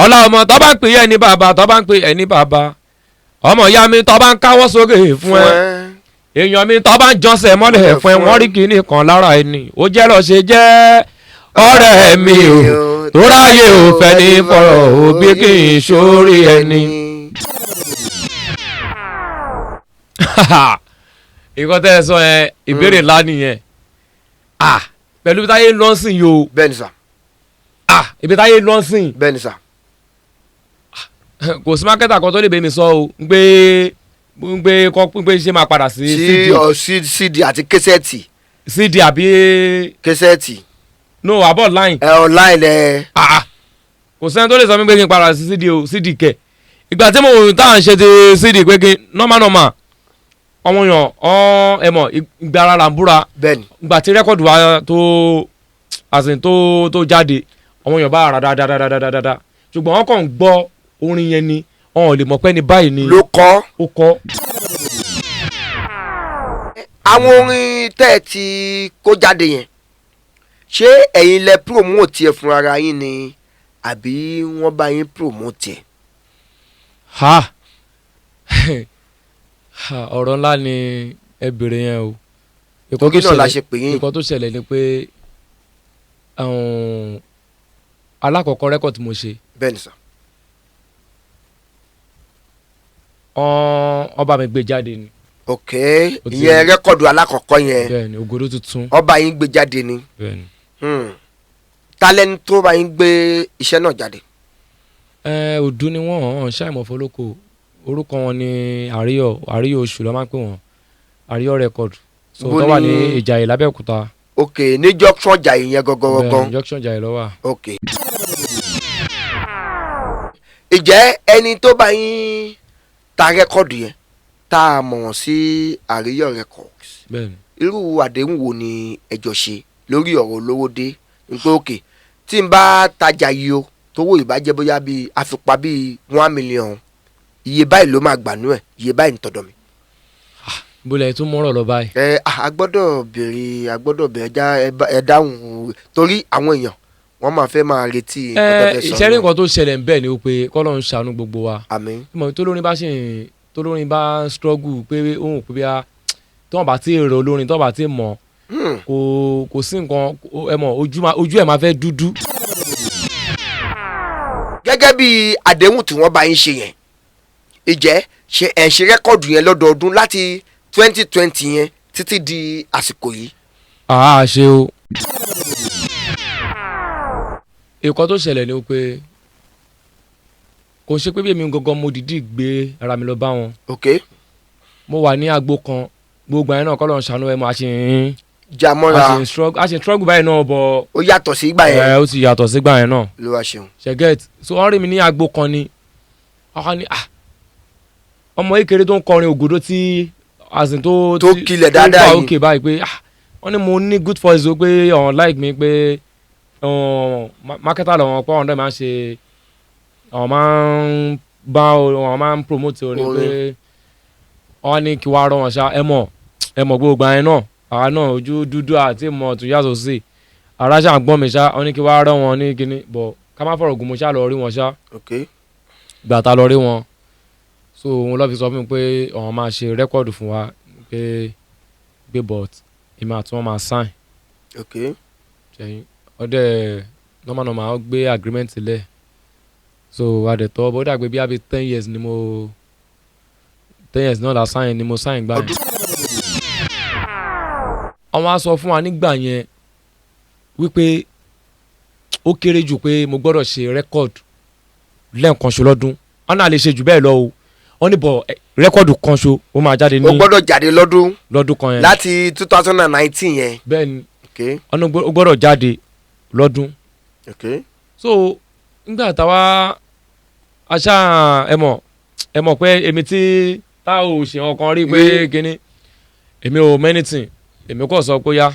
Ọlá ọmọ tó bá ń pè é ní bàbá, tó bá ń pè é ní bàbá, ọmọ ìyá mi tó bá ń káwọ́ sókè fún ẹ, èèyàn mi tó bá ń jọ́sẹ̀ mọ́lẹ̀ fún ẹ, wọ́n rí kinní kan lára ẹni ó jẹ́ lọ ṣe jẹ́ ọ̀rẹ́ mi o, tó ráyè ò fẹ́ ní fọ̀rọ̀ òbí kì í sórí ẹni. Ìkọ́ tẹ́ ẹ sọ yẹn, ìbéèrè ńlá nìyẹn. Ah, pẹ̀lú ibi táyé ń lọ sìn yìí o. Bẹ́ẹ̀ni sà. Ah, ibi táyé ń lọ sìn. Bẹ́ẹ̀ni sà. Kò sí marketer kan tó lè bẹ́ mi sọ o ń gbé ń gbé kọ́ ń gbé ṣé máa padà sí sí CD. Ọ CD àti kẹsẹ̀tì. CD àbí? Kẹsẹ̀tì. No, àbọ̀ line. Ẹ online ẹ. Ah ah. Kò sẹ́ni tó lè sọ mí pé kí n padà sí CD o. CD kẹ̀, ìgbà tí mo tá à ń ṣe ti CD pé kí normal normal ọmọ yàn ọ ẹ mọ̀, ìgbà ara là ń búra. Bẹ́ẹ̀ni. Ìgbà tí rẹ́kọ̀dù wa tó àsìn tó jáde, ọmọ yàn bá ara dáadáa, ṣùgbọ́n wọn kàn ń gbọ́ orin yẹn ni wọn ò lè mọ̀ pé ní báyìí ni ló kọ́. Ó kọ́. Àwọn orin tẹ́ ẹ ti kó jáde yẹn, ṣé ẹ̀yin lẹ promote ẹ̀ fún ara yín ni àbí wọ́n bá yín promote ẹ̀? Ha ha, ọ̀rọ̀ ńlá ni ẹ bèrè yẹn o. Nǹkan Torí tó náà la ṣẹlẹ̀- ṣe pè yín. Nǹkan tó ṣẹlẹ̀ ni pé alákọ̀ọ́kọ́ rẹ́kọ̀d tí mo ṣe, Bẹ́ẹ̀ni sà. Wọ́n bá mi gbé jáde ni. Ok. Ó ti- Ìyẹn rẹ́kọ̀dù alákọ̀ọ́kọ́ yẹn? Bẹ́ẹ̀ni, Ògòdó tuntun. Ọba yín gbé jáde ni? Bẹ́ẹ̀ni. Ta lẹni tó bá yín gbé iṣẹ́ náà jáde? Ẹ òdu ni wọ́n hàn ṣàìmọ̀fọ́lọ́kọ̀, orúkọ wọn ni Àríyọ̀, Àríyọ̀ oṣù ló máa ń pè wọ́n, Àríyọ̀ record, so Bó tó wà ní ní- Ìjàyè l'Abẹ́òkúta. Ok, ní junction ọjà yẹn gangan? Bẹ́ẹ̀ni, junction Ìjàyè ló wà. Ok. Ìjẹ́ ẹni tó bá yín ta rẹ́kọ̀dù yẹn tá a mọ̀ wọ́n sí Àríyọ̀ Records, Bẹ́ẹ̀ni. irú àdéhùn wo ni ẹ jọ ṣe lórí ọ̀rọ̀ olówó dé n pé òkè tí n bá tajà yìí o, tówó ìbàjẹ́ bóyá bíi àfipá bíi 1 million, iye báyìí ló máa gbà nú ẹ̀, iye báyìí ń tọ̀dọ̀ mi? Bólẹ̀ tún mọ́rọ̀ lọ báyìí. Ẹ a gbọ́dọ̀ béèrè, a gbọ́dọ̀ béèrè, ẹja ẹ dáhùn torí àwọn èèyàn wọ́n máa fẹ́ máa retí nǹkan tó Ẹ fẹ́ sọ ìṣẹ́rí, náà. nǹkan tó ṣẹlẹ̀ ń bẹ̀ ni pé k'Ọlọ́run ṣàánú gbogbo wa. Àmín. Mọ̀ tólórin bá ṣe ń tólórin bá ń struggle pé òun pé bí a tí wọ́n bá ti rò olórin tí wọ́n bá ti mọ̀, kò sí nǹkan ẹ mọ̀, ojú ẹ̀ máa fẹ́ dúdú. Gẹ́gẹ́ bí àdéhùn tí wọ́n bá yín ṣe yẹn, ìjẹ́ ṣe ẹ̀ ṣe rẹ́kọ̀dù yẹn lọ́dọọdún láti 2020 yẹn títí di àsìkò yìí? Àá ṣe o. Nǹkan tó ṣẹlẹ̀ ni pé kò ṣe pé bí èmi gangan mo dìídì gbé ara mi lọ bá wọn. Ok. Mo wà ní agbo kan gbogbo àyẹn náà, k'Ọlọ́run ṣàánú ẹ mọ̀, a ṣe ń Jamọ́ra. a ṣe ń struggle báyìí náà bọ̀. Ó yàtọ̀ sí ìgbà yẹn. Ẹ ó ti yàtọ̀ sígbà yẹn náà. Ló wá ṣeun. Ṣẹgẹt, so wọ́n rí mi ní agbo kan ni ọkọ ni, ah, ọmọ ékeré tó ń kọrin ògòdó tí àsìn tó Tó kilẹ̀ dáadáa tó wà yìí. Òkè báyìí pé ah, wọ́n ní mo ní good voice o, pé ọ̀hún like mi pé ọ̀hún marketer lọ́wọ́ pé ọ̀hún dẹ̀ máa ń ṣe, ọ̀hún máa ń bá ọ̀hún máa ń promote orin Orin. pé wọ́n ní kí wàá rọ wọn ṣá. Ẹ mọ̀, ẹ mọ̀ gbogbo àyẹn náà, àwa náà ojú dúdú àti mọ̀ tó yàtọ̀ sí ara ṣáà ń gbọ́n mi ṣá, wọ́n ní kí wàá rọ wọn ní kíní bọ̀ ká má fọ̀rọ̀ gùn, mo ṣá lọ rí wọn ṣá. Ok. Gbà tá lọ rí wọn, so òun ló fi sọ fún mi pé òun máa ṣe rẹ́kọ̀dù fún wa pé pé but èmi àti wọn máa sign. Ok. Ṣẹ́yìn ọdẹ normal normal ó gbé agreement lẹ̀, so adẹ̀tọ́ bó dàgbé bí abi 10 years ni mo, 10 years náà la sign ni mo sign gbà yẹn. Àwọn á sọ fún wa nígbà yẹn wípé ó kéré jù pé mo gbọ́dọ̀ ṣe rẹ́kọ̀dù lẹ́ẹ̀kan ṣo lọ́dún. Wọn náà lè ṣe jù bẹ́ẹ̀ lọ o, wọ́n ní bọ̀ rẹ́kọ̀dù kan ṣo ó máa jáde ní Ó gbọ́dọ̀ jáde lọ́dún lọ́dún kan yẹn. láti 2019 yẹn? Bẹ́ẹ̀ ni. Ok. Wọ́n ní ó gbọ́dọ̀ jáde lọ́dún. Ok. So nígbà táwa aṣá ẹ mọ̀, ẹ mọ̀ pé èmi tí tá ò ṣe ọkàn rí pé kíní èmi ò mẹ́nìtìn, èmi kò sọ pé yá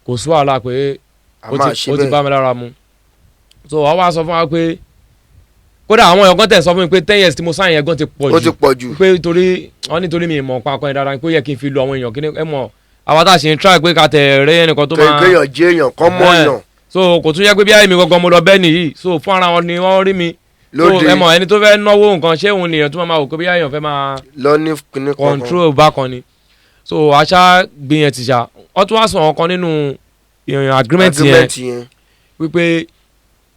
kò sí wàhálà pé A ó máa ti ṣe ó ti bẹ́ẹ̀. bá mi lára mu. So wàá wá sọ fún wa pé kódà àwọn èèyàn kan tẹ̀ sọ fún mi pé 10 years tí mo sáyẹn yẹn gan ti pọ̀ Ó ti jù, pọ̀ jù. pé torí wọ́n nítorí mi ìmọ̀ pa akọrin dáadáa pé ó yẹ kí n fi lu àwọn èèyàn kíní. Ẹ mọ̀ àwa tá a ṣe ń try pé ká tẹ̀ rẹ́ ẹnìkan tó máa Kéèyàn jẹ́ èèyàn kọ́ mọ́ Ẹ̀. èèyàn. So kò tún yẹ pé bí àyè mi gangan mo lọ bẹ́ẹ̀ nìyí, so fún ara wọn ni wọ́n rí mi. Lóde. So ẹ mọ̀, ẹni tó fẹ́ náwó nǹkan, ṣé òun lèèyàn tó máa wò pé bí èèyàn fẹ́ máa lọ ní kíní kankan. Control bákan ni. So àṣà gbìyànjú ti ṣá, wọ́n tún wá sọ ọ̀kan nínú ìrìn agreement yẹn Agreement yẹn. Wípé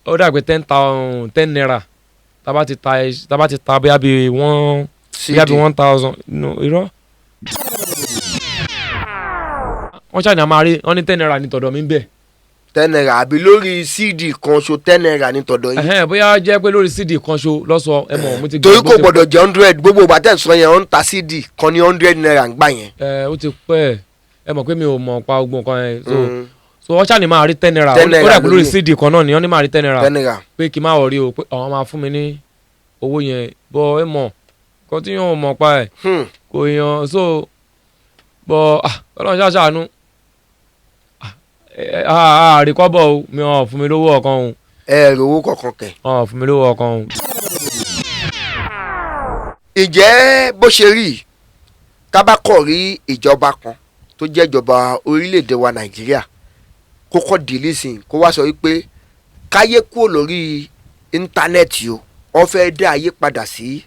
ó dà pé 10,000, 10 naira, tá bá ti ta bóyá bí one, bóyá bí CD. 1,000, no, irọ́, wọ́n ṣàní àmà rí, wọ́n ní 10 naira ní tọ̀dọ̀ mi ń bẹ̀. 10 naira àbí lórí CD kan ṣo 10 naira ní tọ̀dọ̀ yín? Ẹ̀hẹ́n, bóyá jẹ́ pé lórí CD kan ṣo lọ́sọ, ẹ mọ̀, mo ti Torí gbàgbé kò ti gbọ́dọ̀ jẹ́ 100. Gbogbo ìgbà tẹ̀ ń sọ yẹn, ó ń ta CD kan ní 100 naira ń gbà yẹn. Ẹ ó ti pẹ́, ẹ mọ̀ pé mi ò mọ̀ pa gbogbo nǹkan yẹn, so so wọ́n ṣàní máa rí 10 naira. 10 naira Ó dà pé lórí lórí. CD kan náà ni wọ́n ní máa rí 10 naira. 10 naira. Pé kí n má wọrí o, pé àwọn máa fún mi ní owó yẹn bọ́. Ẹ mọ̀ kọ́ tí yóò mọ̀ pa ẹ̀ kò yàn. So bọ́, ah, Ọlọ́run ṣàṣàánú. Ah, àríkọ́bọ̀ o, mi ò fún mi lówó ọ̀kan o. Ẹ rò owó kọ̀ọ̀kan kẹ̀. Ò fún mi lówó ọ̀kan o. Ǹjẹ́ bó ṣe rí yìí, tábàkọ̀ rí ìjọba kan tó jẹ́ ìjọba orílẹ̀-èdè wa Nàìjíríà kó kọ́ dìlísìn, kó wá sọ wípé káyé kúrò lórí íńtánẹ́ẹ̀tì o, wọ́n fẹ́ dá ayé padà sí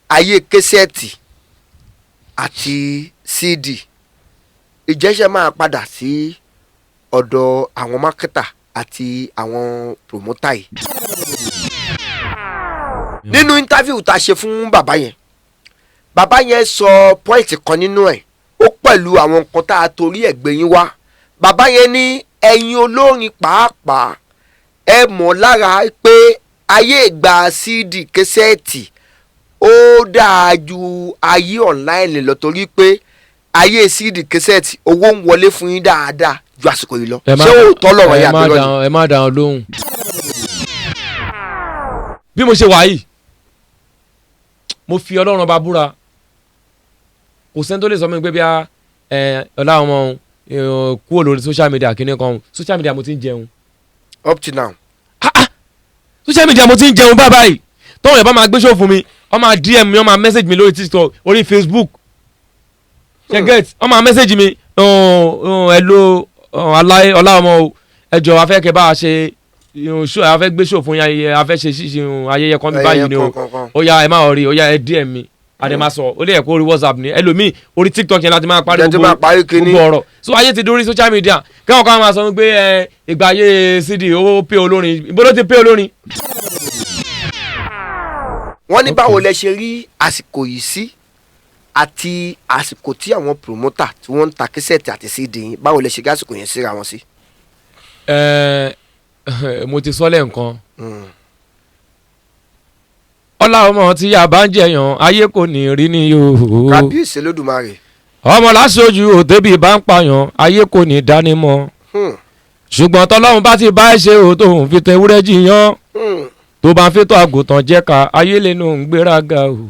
ayé késẹ́ẹ̀tì àti CD, ìjẹ́sẹ̀ máa padà sí ọ̀dọ̀ àwọn marketer àti àwọn promoter yìí? Nínú interview tá a ṣe fún bàbá yẹn, bàbá yẹn sọ point kan nínú ẹ̀, ó pẹ̀lú àwọn nǹkan tá a torí ẹ̀ gbé yín wá. Bàbá yẹn ní ẹ̀yin olórin pàápàá, ẹ mọ̀ lára pé ayé ìgbà CD késẹ́ẹ̀tì ó dáa ju ayé online lọ, torí pé ayé CD késẹ́ẹ̀tì, owó ń wọlé fún yín dáadáa ju àsìkò yìí lọ. Ẹ má- Ṣé òótọ́ lọ̀rọ̀ ẹ yẹn má àbí irọ́ ni? Ẹ má dáhùn lóhùn. Bí mo ṣe wà yìí, mo fi Ọlọ́run ọba búra, kò sẹ́ni tó lè sọ mí pé bí a ẹ ọlá ọmọ kúrò lórí social media kìíní kan. Social media mo ti ń jẹun. Up to now. Ah, ah! Social media mo ti ń jẹun bá báyìí. Tọ́wọ́n yẹn bá máa gbé show fún mi, wọ́n máa DM mi, wọ́n máa message mi lórí TikTok, orí Facebook, ṣe get, wọ́n máa message mi, "Hello, aláì ọlá ọmọ o, ẹ jọ̀ọ́, a fẹ́ kẹ́ bá a ṣe show, a fẹ́ gbé show fún yín, ayẹyẹ, a fẹ́ ṣe ṣíṣe ayẹyẹ kan bí báyìí ni o." Kankan. Ó yá, ẹ má rí, ó yá, ẹ DM mi, àdè máa sọ, ó lè yẹ kó orí WhatsApp ni, ẹlòmíì orí TikTok yẹn láti máa parí Jẹ́ tó máa parí kinní. gbogbo ọ̀rọ̀. So ayé ti dórí social media, kẹ́wọ̀n kan máa sọ pé ẹ ìgbà ayé CD ó pé olórin, ibo ló ti pé olórin? Wọ́n ní báwo lẹ ṣe rí àsìkò yìí sí àti àsìkò tí àwọn promoter tí wọ́n ń ta késẹ̀tì àti CD yín, báwo lẹ ṣe rí àsìkò yẹn síra wọn sí? Ẹ mo ti sọ lẹ́ǹkan. Ọlá ọmọ tí a bá ń jẹyàn, ayé kò ní rí ni yóò. Kábíyèsí Olódùmarè. Ọmọ láṣojú òtẹ́bí bá ń pààyàn, ayé kò ní dánimọ̀. Ṣùgbọ́n tọ́lọ́run bá ti bá ẹ ṣe o, tóun fi tẹ ewúrẹ́ jiyàn, tó bá ń fi tó àgùntàn jẹ́ ká, ayé lẹ́nu ń gbéraga o.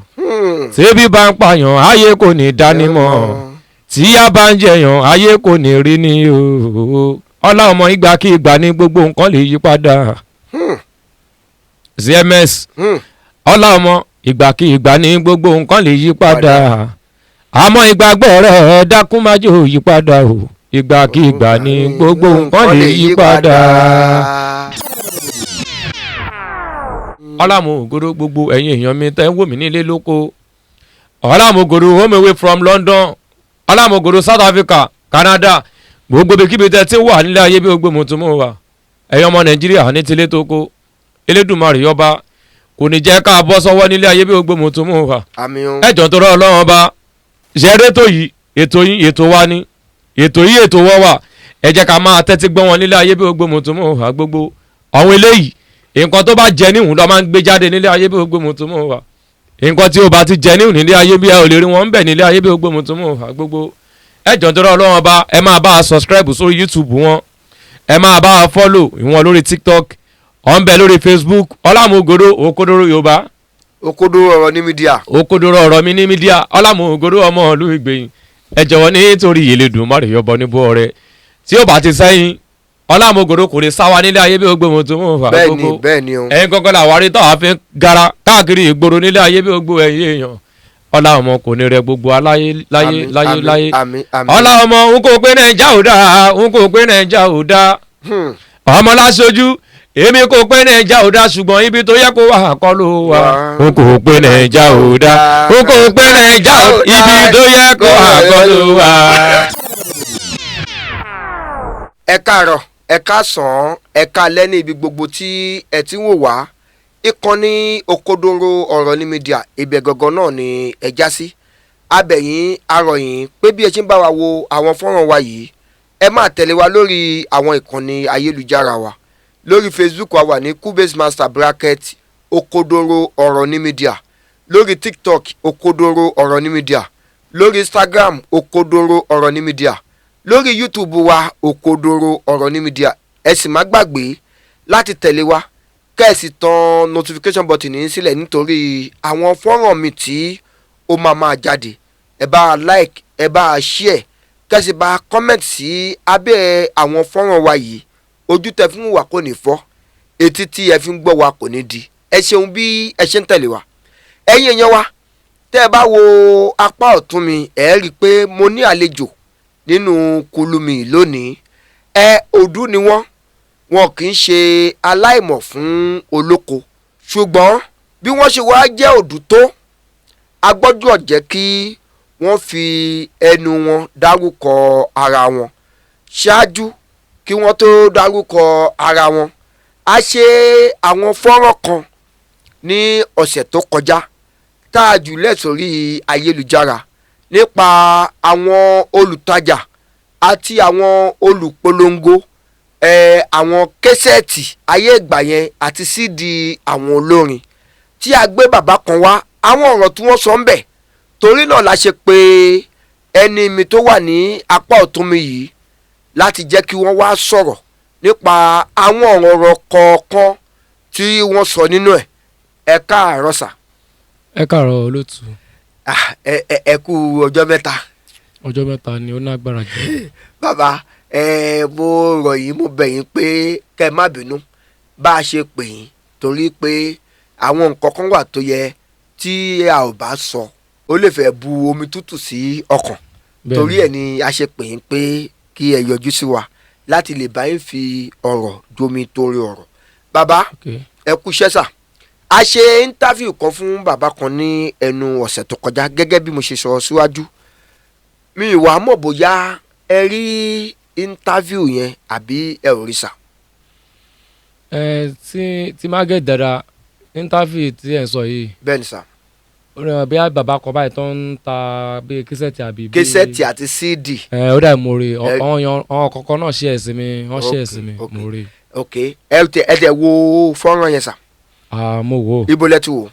Tẹ́bí bá ń pààyàn, ayé kò ní dánimọ̀. Tí a bá ń jẹyàn, ayé kò ní rí ni o. Ọlá ọmọ, ìgbà kí ìgbà ní gbogbo nǹkan lè yí padà. Cms. Ọlá ọmọ, ìgbà kí ìgbà ní gbogbo nǹkan lè yí padà, àmọ́ ìgbàgbọ́ rẹ̀, dákun má jò yí padà o. Ìgbà kí ìgbà ní gbogbo nǹkan lè yí padà. Ọlámù ògòdó, gbogbo ẹ̀yin èèyàn mi tẹ́ ń wò mí nílé lóko, Ọlámù ògòdó, home away from London, Ọlámù ògòdó, South Africa, Canada, gbogbo ibikíbi tẹ́ ti wà nílé ayé bí gbogbo mùtúmù wà, ẹ̀yin ọmọ Nàìjíríà ní tilé tó kó, Elédùmarè yọba kò ní jẹ́ ká bọ́ sọ́wọ́ nílé ayé bí gbogbo mùtúmù wà. Àmín o. Ẹjọ́ tó rọ Ọlọ́run ọba ṣeré tó yìí, ètò yín ètò wa ni, ètò yìí ètò wọ́ wà. Ẹ jẹ́ ká máa tẹ́tí gbọ́ wọn nílé ayé bí gbogbo mùtúmù wà. Gbogbo àwọn eléyìí, nǹkan tó bá jẹ níhùn ló máa ń gbé jáde nílé ayé bí gbogbo mùtúmù wà. Nǹkan tí ó bá ti jẹ níhùn nílé ayé bí, ẹ ò lè rí wọn ń bẹ̀ nílé ayé bí gbogbo mùtúmù wà. Gbogbo ẹjọ́ tó rọ Ọlọ́run ọba, ẹ máa bá a subscribe sórí YouTube wọn, ẹ máa bá a follow ìwọ̀n lórí TikTok, ọ̀ ń bẹ lórí Facebook, Ọlámùgòdó Òkodoro Yorùbá. Òkodoro ọ̀rọ̀ ní media. Òkodoro ọ̀rọ̀ mi ní media, Ọlámùgòdó ọmọ ìlú Ìgbẹ̀yìn. Ẹ jọ̀wọ́, nítorí Elédùmarè yọbọ níbo ọ̀rẹ́ tí ó bá ti sẹ́yìn, Ọlámùgòdó kò lè sá wa nílé ayé bí gbogbo mùtúmù wà. Bẹ́ẹ̀ ni. Gbogbo Bẹ́ẹ̀ ni o. ẹ̀yin gangan làwárí táwa fi ń gara káàkiri ìgboro nílé ayé bí gbogbo ẹ̀yin èèyàn. Ọlá ọmọ kò ní rẹ gbogbo aláyé láyé. Àmín, Láyé. Àmín, Láyé. àmín, àmín. Ọlá ọmọ, n kò pé Nàìjà ò dáa, n kò pé Nàìjà ò dáa. Ọmọ láṣojú. Èmi kò pé Nàìjà ò dá, ṣùgbọ́n ibi tó yẹ kó wà kọ́ ló wà. N kò pé Nàìjà ò dá, n kò pé Nàìjà ò, ibi tó yẹ kó wà kọ́ ló wà. Ẹ káàárọ̀, ẹ káàsán, ẹ káalẹ́ ní ibi gbogbo tí ẹ ti ń wò wá. Ìkànnì Òkodoro Ọ̀rọ̀ ní Media, ibẹ̀ gangan náà ni ẹ já sí. Abẹ̀yìn arọ̀yìn pé bí ẹ ṣe ń bá wa wo àwọn fọ́nrán wa yìí, ẹ máa tẹ̀lé wa lórí àwọn ìkànnì ayélujára wa. Lórí Facebook wa wà ní Cubase Master bracket Òkodoro Ọ̀rọ̀ ní Media, lórí TikTok Òkodoro Ọ̀rọ̀ ní Media, lórí Instagram Òkodoro Ọ̀rọ̀ ní Media, lórí YouTube wa Òkodoro Ọ̀rọ̀ ní Media. Ẹ sì má gbàgbé láti tẹ̀lé wa, kẹ́ ẹ sì tan notification button yín sílẹ̀ nítorí àwọn fọ́nrán mi tí ó máa máa jáde. Ẹ bá a like, ẹ bá a share, kẹ́ ẹ sì bá a comment sí abẹ́ àwọn fọ́nrán wa yìí. Ojú tẹ fún wa kò ní fọ́, etí tí ẹ fi ń gbọ́ wa kò ní di. Ẹ ṣeun bí ẹ ṣe ń tẹ̀lé wa. Ẹ̀yin èèyàn wa, tẹ́ ẹ bá wo apá ọ̀tún mi, ẹ rí i pé mo ní àlejò nínú kulumi lónìí. Ẹ òdú ni wọ́n, wọn kì í ṣe aláìmọ̀ fún olóko, ṣùgbọ́n bí wọ́n ṣe wá jẹ́ òdú tó, a gbọ́dọ̀ jẹ́ kí wọ́n fi ẹnu wọn dárúkọ ara wọn. Ṣáájú kí wọ́n tó dárúkọ ara wọn, a ṣe àwọn fọ́nrán kan ní ọ̀sẹ̀ tó kọjá tá a jùlẹ̀ sórí ayélujára nípa àwọn olùtajà àti àwọn olùpolongo àwọn késẹ́ẹ̀tì ayé ìgbà yẹn àti CD àwọn olórin tí a gbé bàbá kan wá. Àwọn ọ̀rọ̀ tí wọ́n sọ ń bẹ̀, torí náà la ṣe pé ẹni mi tó wà ní apá ọ̀tún mi yìí láti jẹ́ kí wọ́n wá sọ̀rọ̀ nípa àwọn ọ̀rọ̀ kọ̀ọ̀kan tí wọ́n sọ nínú ẹ̀. Ẹ káàárọ̀ sà. Ẹ káàárọ̀ olóòtú. Ẹ kú ọjọ́ mẹ́ta. Ọjọ́ mẹ́ta ni, ó nágbára jù. Bàbá ẹ, mo rọ̀ yín, mo bẹ̀ yín pé kẹ́ ẹ má bínú bá a ṣe pè yín, torí pé àwọn nǹkan kan wà tó yẹ tí a ò bá sọ, ó lè fẹ́ bu omi tútù sí ọkàn. Torí ẹ̀ ni a ṣe pè yín pé kí ẹ yọjú sí wa láti lè bá yín fi ọ̀rọ̀ jomi torí ọ̀rọ̀. Bàbá, ẹ kú iṣẹ́ sà. A ṣe interview kan fún bàbá kan ní ẹnu ọ̀sẹ̀ tó kọjá. Gẹ́gẹ́ bí mo ṣe sọ síwájú, mi ì wá mọ̀ bóyá ẹ rí interview yẹn àbí ẹ ò rí sà. Ẹ tí má gẹ̀ dáadáa, interview tí ẹ̀ ń sọ yìí? Bẹ́ẹ̀ ni sà. Ó rẹ̀ bí bàbá kan báyìí tó ń ta bí késẹ̀tì àbí. Késẹ̀tì àti CD. Ẹ ó dà, mo rí àwọn kọ̀ọ̀kan náà ṣe ẹ̀sìn mi, wọ́n ṣe ẹ̀sìn mi, mo rí. Ok, ẹ tẹ wo fọ́nrán yẹn sà? Ah, mo wò. Ibo lẹ ti wò?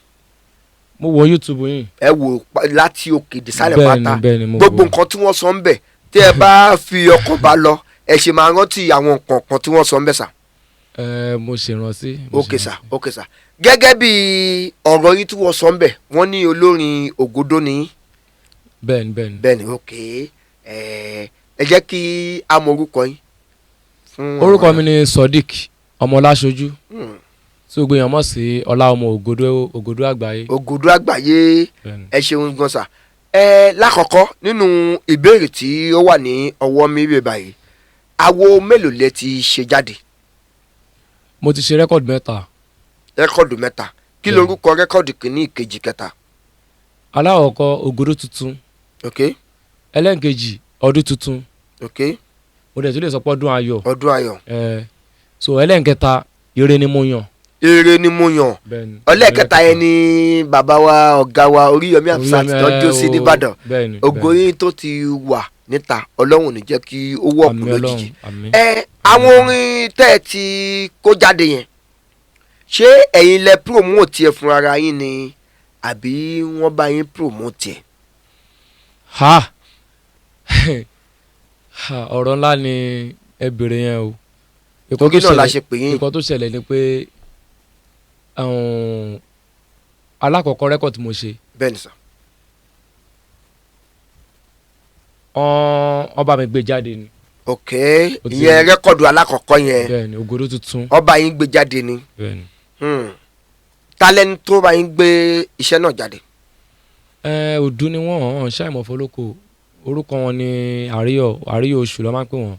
Mo wo YouTube yìí. Ẹ wò láti òkè désàlẹ̀ pátá? Bẹ́ẹ̀ni, mo wò. Gbogbo nǹkan tí wọ́n sọ ń bẹ̀, tí ẹ bá fi ọkàn bá lọ, ẹ ṣe máa rántí àwọn nǹkan kan tí wọ́n sọ ń bẹ̀ sà? Ẹ mo ṣèrántí. Ok sà, ok sà. Gẹ́gẹ́ bí ọ̀rọ̀ yìí tí wọ́n sọ ń bẹ̀, wọ́n ní olórin ògodó ni. Bẹ́ẹ̀ni, bẹ́ẹ̀ni. Bẹ́ẹ̀ni, ok. Ẹ jẹ́ kí a mọ orúkọ yín fún. Orúkọ mi ni Sodiq Ọmọláṣojú, tí gbogbo èèyàn mọ̀ sí Ọlá Ọmọ Ògodó, Ògodó Àgbáyé. Ògodó Àgbáyé. Ẹ ṣeun gan sà. Ẹ lákọ̀ọ́kọ́, nínú ìbéèrè tí ó wà ní ọwọ́ mi rè báyìí, àwo mélòó lẹ ti ṣe jáde? Mo ti ṣe record mẹ́ta. Record mẹ́ta. Kí lorúkọ record kìíní, ìkejì, kẹta? Alákọ̀ọ́kọ́, Ògodó Tuntun. Ok. Ẹlẹ́nkejì, Ọdún Tuntun. Ok. Mo dẹ̀ tún lè sọ pé Ọdún Ayọ̀. Ọdún Ayọ̀. Ẹ so ẹlẹ́nkẹta, Ire Ni Mo Yàn. Ire Ni Mo Yàn. Ọlẹ́kẹta yẹn ni bàbá wa, ọ̀gá wa Oríyọmí Hamzat tó jó sí nìbàdàn. Ògo yín tó ti wà níta, Ọlọ́run ní jẹ́ kí ó wọ̀kú lójijì. Ẹ àwọn orin tẹ́ ẹ ti kó jáde yẹn, ṣé ẹ̀yin lẹ promote ẹ̀ fún ara yín ni àbí wọ́n bá yín promote ẹ̀? Ha ha, ọ̀rọ̀ ńlá ni ẹ bèrè yẹn o. Torí náà la ṣe pè yín. Nǹkan tó ṣẹlẹ̀ ni pé alákọ̀ọ́kọ́ record tí mo ṣe, Bẹ́ẹ̀ ni sà. Wọ́n bá mi gbé jáde ni. Ok, ìyẹn record alákọ̀ọ́kọ́ yẹn? Bẹ́ẹ̀ni, Ògodó Tuntun. Ọba yín gbé jáde ni? Bẹ́ẹ̀ni. Ta lẹni tó bá yín gbé iṣẹ́ náà jáde? Ẹ òdú ni wọ́n hàn ṣàìmọ̀fọ́lọ́kọ̀. Orúkọ wọn ni Àríyọ̀, Àríyọ̀ Oṣù ló máa ń pè wọ́n,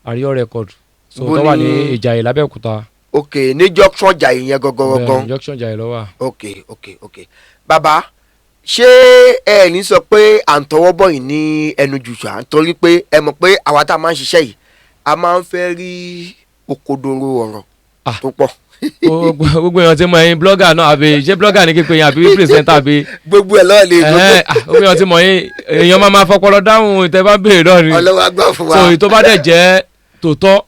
Àríyọ̀ Record, so tó wà ní Ìjàyè lábẹ́òkúta. Ok, ní junction Ìjàyè yẹn gangan Bẹ́ẹ̀ni, gangan. Junction Ìjàyè ló wà. Ok, bàbá, ṣé ẹ ní sọ pé à ń tọwọ́ bọ̀ yìí ní ẹnu jù ṣá? Torí pé ẹ mọ̀ pé àwa tá a máa ń ṣiṣẹ́ yìí, a máa ń fẹ́ rí òkodoro ọ̀rọ̀ tó pọ̀. Gbogbo èèyàn ti mọ ẹ̀yin blogger náà, àbí ṣé blogger ní kíkọ yẹn, àbí presenter, àbí Gbogbo ẹ̀ lọ́ọ̀ lè gbogbo. Gbogbo èèyàn ti mọ yín, èèyàn máa fọpọlọ dáhùn ìtẹ́ bá béèrè náà ni. Ọlọ́wọ́ agbá fún wa. So èyí tó bá dẹ̀ jẹ́ tòótọ́,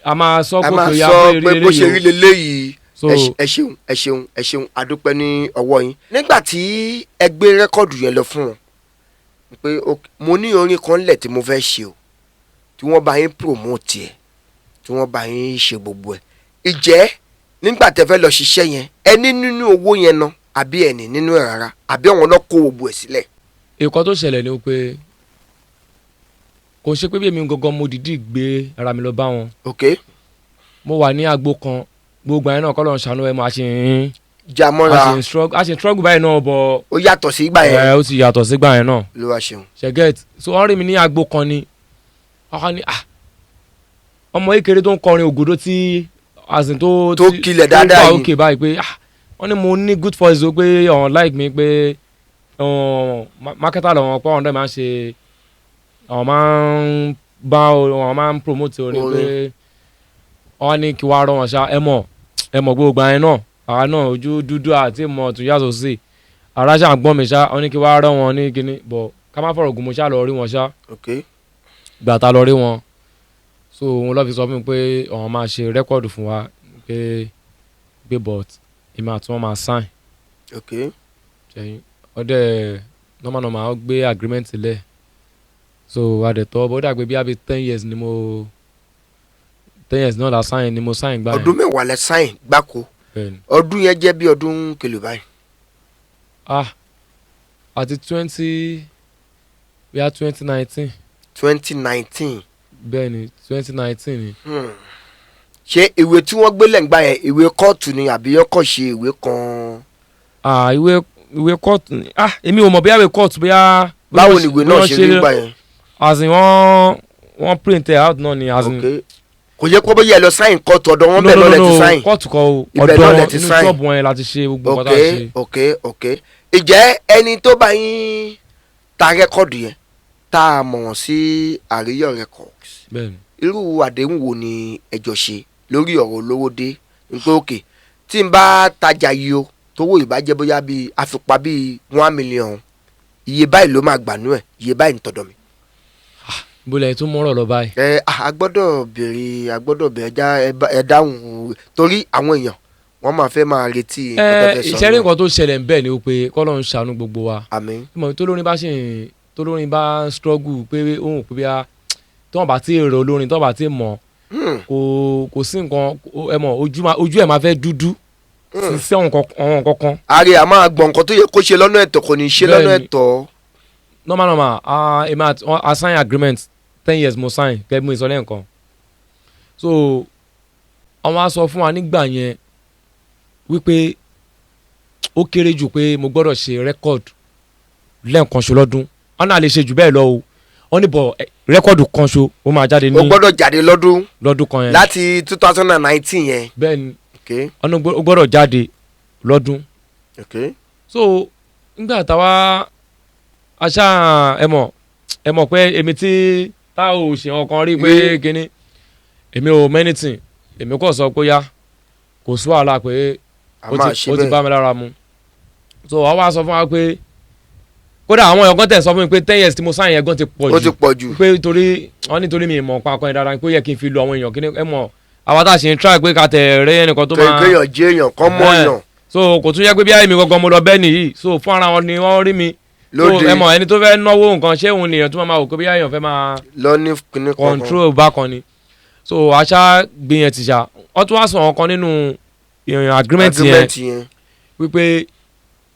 a máa sọ A pé máa kò yá sọ pé pé bó ṣe rí eléyìí o. leléyìí. So Ẹ ṣeun, ẹ ṣeun, ẹ ṣeun, àdúpẹ́ ní ọwọ́ yín. Nígbà tí ẹ gbé record yẹn lọ fún wọn pé ok, mo ní orin kan lẹ̀ tí mo fẹ́ ṣe o, tí wọ́n bá yín promote ẹ̀, tí wọ́n bá yín ṣe gbogbo ẹ̀, ìjẹ́ nígbà tẹ́ fẹ́ lọ ṣiṣẹ́ yẹn, ẹ ní nínú owó yẹn ná, àbí ẹ ní nínú ẹ̀ rárá, àbí àwọn náà kó gbogbo ẹ̀ sílẹ̀? Nǹkan tó ṣẹlẹ̀ ni pé kò ṣe pé bí èmi gangan mo dìídì gbé ara mi lọ bá wọn. Mo wà ní agbo kan, gbogbo àyẹn náà kọ́ lọ́n ṣàánú ẹ̀ mọ́, a ṣe ń Jamọ́ra. a ṣe ń struggle báyìí náà bọ̀. Ó yàtọ̀ sí ìgbà yẹn. Ẹ ó ti yàtọ̀ sígbà yẹn náà. Ló wá ṣeun. Ṣe get? So wọ́n rí mi ní agbo kan ni, ọkọ ni, ah, ọmọ kékeré tó ń kọrin ògòdó tí as in tó Tó kilẹ̀ dáadáa tó wà yìí. Òkè báyìí pé, ah, wọ́n ní mo ní good voice o, pé ọ̀hún like mi, pé marketer lọ́wọ́, pé ọ̀hún dẹ̀ máa ń ṣe, àwọn máa ń bá, àwọn máa ń promote orin, pé Orin. Wọ́n ní kí wàá rọ wọn ṣá. Ẹ mọ̀ gbogbo àyẹn náà, àwa náà ojú dúdú àti mọ̀ tún yàtọ̀ sí ara ṣáà ń gbọ́n mi ṣá. Wọ́n ní kí wàá rọ wọn ní kíní bọ̀, ká má fọ̀rọ̀ gùn, mo ṣá lọ rí wọn ṣá. Gbà tá lọ rí wọn, so òun ló fi sọ fún mi pé àwọn máa ṣe record fún wa, pé but èmi àti wọn máa sign. Ṣẹyìn ọdẹ normal normal, ó gbé agreement lẹ̀, so adẹ̀tọ́ bó dàgbé bí i 10 years ni mo, 10 years náà la sign, ni mo sign gbà yẹn. Ọdún 10 lẹ sign gbáko? Bẹ́ẹ̀ni. Ọdún yẹn jẹ́ bí ọdún kèlò báyìí? Ah, àti twenty, bíi 2019. 2019? Bẹ́ẹ̀ni, 2019 ni. Ṣé ìwé tí wọ́n gbé lẹ́ǹgbà yẹn, ìwé kóòtù ni, àbí ọkọ̀ ṣe ìwé kan? Ah, ìwé kóòtù ni. Ah, èmi ò mọ̀ bóyá ìwé kóòtù, bóyá. Báwo ni ìwé náà ṣe rí gbà yẹn? As in wọ́n print it out náà ni, as in. Ok, kò yẹ kó bóyá ẹ lọ sign kóòtù ọ̀dọ̀ wọn bẹ́ẹ̀ lọ́lẹ̀ ti sign? Kóòtù kọ́ o. Ibẹ̀ náà lẹ Ọ̀dọ̀ ti inú sign. ṣọ́ọ̀bù wọn yẹn láti ṣe gbogbo nǹkan tá a ṣe. Ok, ìjẹ́ ẹni tó bá yín ta record yẹn, tá a mọ̀ wọ́n sí Àríyọ̀ Records, Bẹ́ẹ̀ni. irú àdéhùn wo ni ẹ jọ ṣe lórí ọ̀rọ̀ olówó dé n pé òkè tí n bá tajà yìí o, tówó ìbá jẹ́ bóyá bíi àfipá bíi 1 million, iye báyìí ló máa gbà nú ẹ̀, iye báyìí ń tọ̀dọ̀ mi? Bólẹ̀ tún mọ́rọ̀ lọ báyìí. Ẹ a gbọ́dọ̀ béèrè, a gbọ́dọ̀ béèrè, ẹja ẹ dáhùn, torí àwọn èèyàn wọ́n máa fẹ́ máa retí nǹkan tó Ẹ fẹ́ sọ ìṣẹ́rí náà. nǹkan tó ṣẹlẹ̀ ń bẹ̀ ni pé kọ́lọ́ ń ṣàánú gbogbo wa. Àmín. Mọ̀ tó lórin bá ṣe ń tó lórin bá ń struggle pé òun pé bí a tí wọ́n bá ti rò olórin, tí wọ́n bá ti mọ̀, kò sí nǹkan, ẹ mọ̀, ojú ẹ̀ máa fẹ́ dúdú sí àwọn nǹkan kan. Ààrẹ a máa gbọ́ nǹkan tó yẹ kó ṣe lọ́nà ẹ̀tọ́, kò ní ṣe lọ́nà Bẹ́ẹ̀ni. ẹ̀tọ́. Normal normal, ah, èmi àti a sign agreement 10 years, mo sign gẹ́gẹ́ bí mo sọ lẹ́ẹ̀kan. So àwọn á sọ fún wa nígbà yẹn wípé ó kéré jù pé mo gbọ́dọ̀ ṣe record lẹ́ẹ̀kan ṣo lọ́dún. Wọn náà lè ṣe jù bẹ́ẹ̀ lọ o, wọ́n ní bọ̀ record kan ṣo ó máa jáde ní Ó gbọ́dọ̀ jáde lọ́dún lọ́dún kan yẹn. Láti 2019 yẹn? Bẹ́ẹ̀ ni. Ok. Wọ́n ní ó gbọ́dọ̀ jáde lọ́dún. So nígbà táwa aṣá, ẹ mọ̀ pé èmi tí tá ò ṣe ọkàn rí pé kínní, èmi ò mẹ́nìtì, èmi kò sọ pé yá, kò sí wàhálà pé A ó máa ti ṣe ó ti bẹ́ẹ̀. bá mi lára mu. So wàá wá sọ fún wa pé kódà àwọn èèyàn kan tẹ̀ sọ fún mi pé 10 years tí mo sign yẹn gan ti pọ̀ Ó ti jù, pọ̀ jù. Pé torí wọ́n nítorí mi ìmọ̀ pa akọrin dáadáa, pé ó yẹ kí n fi lu àwọn èèyàn kíní. Ẹ mọ̀ àwa tá a ṣe ń try pé ká tẹ̀ rẹ́ ẹnìkan tó máa Kéèyàn jẹ́ èèyàn kan mọ́ èèyàn. So kò tún yẹ pé bí àyè mi gangan mo lọ bẹ́ẹ̀ nìyí, so fún ara wọn ni wọ́n rí mi. So Lóde. Ẹ mọ̀ ẹni tó fẹ́ náwó nǹkan, ṣé òun lèèyàn tó máa wò pé bí àyàn fẹ́ máa Lọ ní kíní kankan. Control bákan ni. So àṣà gbìyànjú ti ṣá, wọ́n tún wá sọ ọ̀kan nínú ìrìn agreement yẹn Agreement yẹn. wípé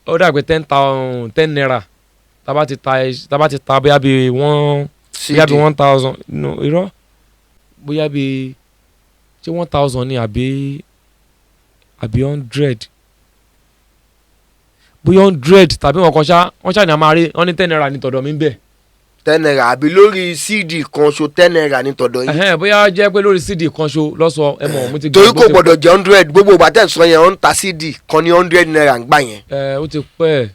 ó dà pé 10,000, 10 naira tá bá ti ta bóyá bí one, bóyá bí CD. 1,000, no, irọ́, bóyá bí ṣé 1,000 ni àbí 100, bóyá 100 tàbí wọn kan ṣá, wọ́n ṣáà ní a máa rí wọ́n ní 10 naira ní tọ̀dọ̀ mi ń bẹ̀. ₦10 àbí lórí CD kan ṣo ₦10 ní tọ̀dọ̀ yín? Ẹ̀hẹ́n, bóyá jẹ́ pé lórí CD kan ṣo lọ́sọ, ẹ mọ̀, mo ti Torí gbàgbé kò ti gbọ́dọ̀ jẹ́ 100. Gbogbo ìgbà tẹ̀ ń sọ yẹn, ó ń ta CD kan ní ₦100 ń gbà yẹn. Ẹ ó ti pẹ́,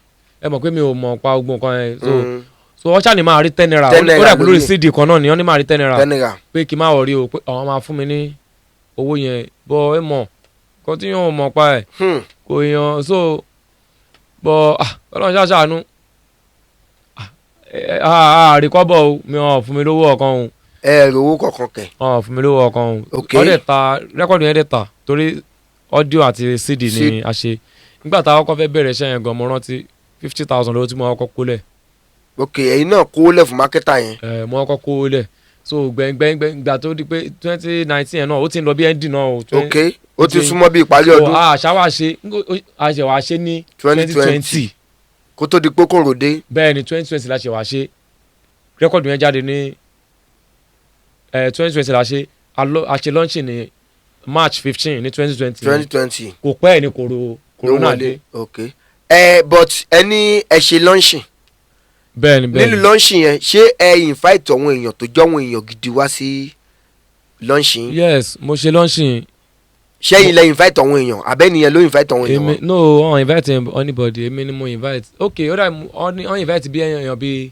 ẹ mọ̀ pé mi ò mọ̀ pa ogun kan yẹn, so so wọ́n ṣáà ní máa rí ₦10. ₦10 Ó dà pé lórí lórí. CD kan náà ni wọ́n ní máa rí ₦10. ₦10. Pé kí n má worry o, pé àwọn máa fún mi ní owó yẹn bọ́. Ẹ mọ̀ kọ́ tí yóò mọ̀ pa ẹ̀ kò yàn so bọ́. Ah, Ọlọ́run ṣàṣàánú. Àríkọ́bọ̀ o, mi ò fún mi lówó ọ̀kan o. Ẹ rò owó kọ̀ọ̀kan kẹ̀. Ọ̀ fún mi lówó ọ̀kan o. Ó dẹ̀ ta record yẹn, dẹ̀ ta, torí audio àti CD ni a ṣe. Nígbà tá a kọ́kọ́ fẹ́ bẹ̀rẹ̀ iṣẹ́ yẹn gan, mo rántí 50,000 lówó tí mo kọ́kọ́ kó lẹ̀. Ok, ẹ̀yin náà kó lẹ̀ fún marketer yẹn. Ẹ mo kọ́kọ́ kó lẹ̀. So gbẹ̀ngbẹ̀ngbẹ̀ gbà tó di pé 2019 yẹn náà, ó ti ń lọ bí ending náà o. Ok, ó ti súnmọ́ bí ìparí ọdún. Àṣà wa ṣe, a ṣe wá ṣe ní 2020. Kó tó di pé kòrò dé. Bẹ́ẹ̀ ni, 2020 la ṣe wá ṣe. Record yẹn jáde ní 2020 la ṣe. A ṣe launching ní March 15 ní 2020. 2020. Kò pẹ́ ẹ̀ ní corona dé. Ok, ẹ but ẹ ní ẹ ṣe launching. Bẹ́ẹ̀ ni, bẹ́ẹ̀ Nínú ni. launching yẹn, ṣé ẹ invite àwọn èèyàn tó jọ àwọn èèyàn gidi wá sí launching? Yes, mo ṣe launching. Ṣẹ́yìn lẹ invite àwọn èèyàn, àbẹ́niyẹn ló invite àwọn èèyàn Èmi wá? no, wọn invite anybody, èmi ni mo invite. Ok, ó dà, wọ́n invite bí èèyàn bí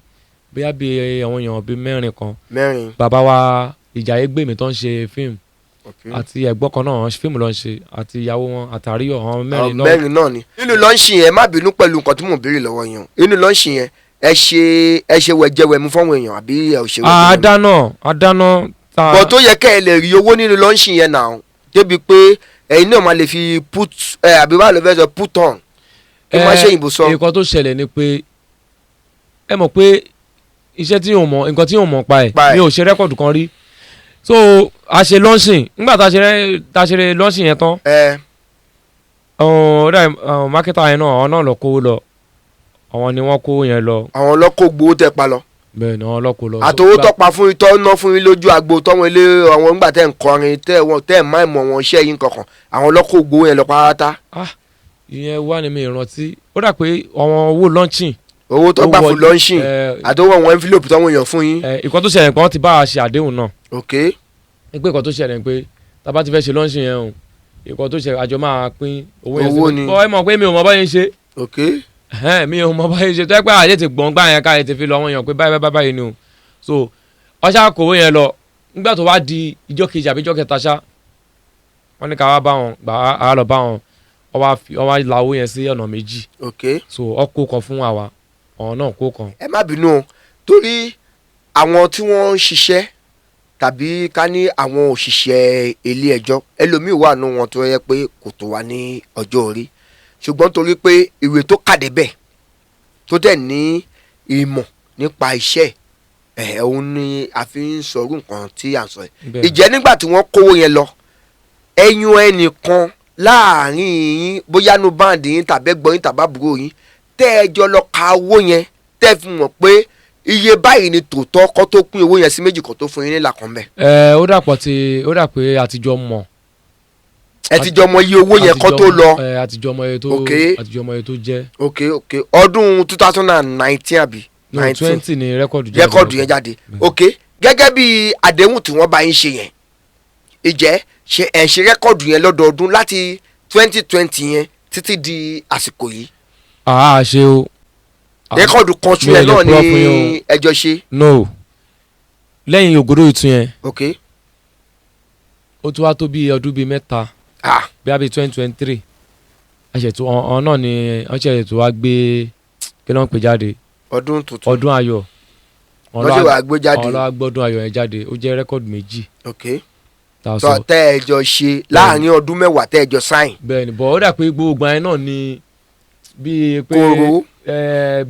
bóyá bí àwọn èèyàn bí mẹ́rin kan. Mẹ́rin. Bàbá wa Ìjàyè Gbèmí tó ń ṣe fíìmù àti ẹ̀gbọ́n kan náà, fíìmù ló ń ṣe, àti ìyàwó wọn àtàríyọ̀, àwọn mẹ́rin Àwọn náà. mẹ́rin náà ni. Nínú launching yẹn, má bínú pẹ̀lú nǹkan tí mò ń béèrè lọ́wọ́ yẹn o, nínú launching yẹn, ẹ ṣe wẹ̀jẹwẹ̀mu fáwọn èèyàn àbí ẹ ò ṣe wẹ̀jẹwẹ̀mu? Àdáná àdáná ta. Bọ̀ tó yẹ kẹ́ ẹ lè rí owó nínú launching yẹn náà débi pé ẹ̀yin náà máa lè fi put ẹ, àbí báwo ló fẹ́ sọ, put on, kí má ṣe òyìnbó sọ. Nǹkan tó ṣẹlẹ̀ ni pé, ẹ mọ̀ pé iṣẹ́ tí yóò mọ̀, nǹkan tí yóò mọ̀ pa ẹ̀, Pa ẹ̀. Mi ò ṣe record kan rí. So a ṣe launching. Nígbà tá a ṣe launching yẹn tán, marketer yẹn náà, àwọn náà lọ kówó lọ, àwọn ni wọ́n kówó yẹn lọ. Àwọn ọlọ́kọ̀ gbowó tẹ pa lọ. Bẹ́ẹ̀ ni, àwọn ọlọ́kọ̀ lọ. Àtowó tọ́pa fún yín, tọ́ ná fún yín lójú agbo, tọ́wọ́n ilé àwọn ńgbà tẹ́ ń kọrin, tẹ́ wọn tẹ́ ẹ̀ má ìmọ̀ wọn iṣẹ́ yín kankan, àwọn ọlọ́kọ̀ gbowó yẹn lọ pátá. Ah, ìyẹn wà ní mi ìrántí. Ó dà pé àwọn owó launching. Owó tó gbà fún launching àtowó àwọn envelope tọ́wọ́n èèyàn fún yín. Ìkan tó ṣẹlẹ̀ pé wọ́n ti bá a ṣe àdéhùn náà. Pé ìkan tó ṣẹlẹ̀ pé tá a bá ti fẹ́ ṣe launching yẹn o, ìkan tó ṣẹlẹ̀, àjọ máa pín owó yẹn. Owó sí ni. Bọ́ ẹ mọ̀ pé mi ò mọ báyìí ń ṣe. Ẹ̀hẹ́n, mi ò mọ báyìí ṣe tó yẹ pé àyè ti gbọ̀n gbà yẹn, káyè ti fi lọ àwọn èèyàn pé báyìí báyìí báyìí ni o. So ọṣà kòwé yẹn lọ. Nígbà tó wá di ìjọ́ kejì àbí ìjọ́ kẹta ṣá, wọ́n ní ká wá bá wọn gbà á, lọ bá wọn, wọ́n wá la owó yẹn sí ọ̀nà méjì. So ọ kó kan fún àwa, ọ̀hún náà kó kan. Ẹ má bínú o, torí àwọn tí wọ́n ń ṣiṣẹ́ tàbí ká ní àwọn òṣìṣẹ́ ilé ẹjọ́, ẹlòmíì wà nù wọn tó yẹ pé kò tó wà ní ọjọ́ orí, ṣùgbọ́n torí pé ìwé tó kà débẹ̀, tó dẹ̀ ní ìmọ̀ nípa iṣẹ́ ẹ̀, òun ni a fi ń sọrú nǹkan tí à ń sọ yìí. Ìjẹ́ nígbà tí wọ́n kówó yẹn lọ, ẹ̀yún ẹnìkan láàrin yín, bóyá nu band yín tàbí ẹ̀gbọ́n yín tàbí àbúrò yín, tẹ́ ẹ jọ lọ ka owó yẹn, tẹ́ ẹ fi mọ̀ pé iye báyìí ni tòótọ́, kó tó pín owó yẹn sí méjì, kó tó fún yín nílà kan bẹ́ẹ̀? Ẹ ó dàpọ̀ tí ó dà pé àtijọ́ mọ̀. Ẹ ti jọ mọ iye owó yẹn kó tó lọ. Ẹ àtijọ́ mọ iye tó àtijọ́ mọ iye tó jẹ́. Ok, ọdún 2019 àbí? No, 19. 20 ni record jáde. Record yẹn jáde. Ok, gẹ́gẹ́ bí àdéhùn tí wọ́n bá yín ṣe yẹn, ìjẹ́ ṣe ẹ̀ ṣe record yẹn lọ́dọọdún láti 2020 yẹn títí di àsìkò yìí? Àá ṣe o. Record kan ṣu Mi ò yẹn lè náà purọ́ fún yín ni ẹjọ́ ṣe? No, lẹ́yìn ògòdó ìtún yẹn, ó tún wá tó bí ọdún bíi 3, bí 2023, àṣetò ọ̀hún náà ni wọ́n ṣe ètò wá gbé, kí ló ń pè jáde? Ọdún tuntun. Ọdún ayọ̀. Wọ́n ṣe wàá gbé jáde. Ọ̀hún ló wá gbọ́dún ayọ̀ yẹn jáde. Ó jẹ́ record méjì tá a tọ́ sọ. Tẹ́ ẹ jọ ṣe láàrin ọdún 10 tẹ́ ẹ jọ sign. Bẹ́ẹ̀ ni, bọ̀ ó dà pé gbogbo yẹn náà ni bíi pé Kóró.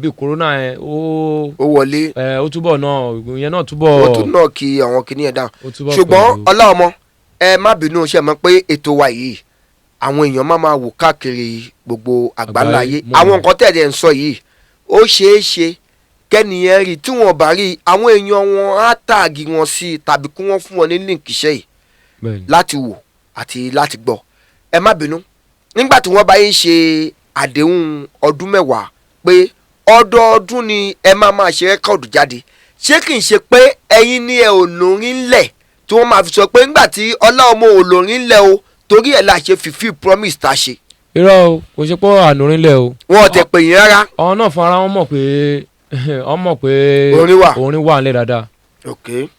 Bíi corona yẹn ó Ó wọlé. Ó túbọ̀ náà, ìyẹn náà túbọ̀ Ó tún náà kí àwọn kìnìyàn yẹn dáhùn. Ó túbọ̀ Ṣùgbọ́n pẹ̀lú. Ọláọmọ, ẹ má bínú, ṣe mọ̀ pé ètò wa yìí, àwọn èèyàn máa máa wò káàkiri gbogbo àgbáńlá ayé. Àgbáyé, mọ̀. Àwọn nǹkan tẹ̀lé ń sọ yìí, ó ṣeé ṣe kẹ́niyẹn rí, tí wọ́n bá rí, àwọn èèyàn wọn á tag wọn sí i tàbí kí wọ́n fún wọn ní link iṣẹ́ yìí láti wò àti láti gbọ́. Ẹ má bínú, nígbà tí wọ́n bá yín ṣe àdéhùn ọdún 10 pé ọdọọdún ni ẹ máa máa ṣe record jáde, Ṣé kì í ṣe pé ẹ̀yin ni ẹ ò lórin ńlẹ̀ tí wọ́n máa fi sọ pé ńgbà tí Ọlá Ọmọ ò lórin ńlẹ̀ o, torí ẹ̀ la ṣe fìfì promise tá a ṣe? Irọ́ o, kò ṣe pé ànúrin lẹ̀ o. Wọn ò tẹ̀ pè yín rárá? Àwọn náà fún ara wọn mọ̀ pé wọ́n mọ̀ pé Orin wà. Orin wà nílẹ̀ dáadáa.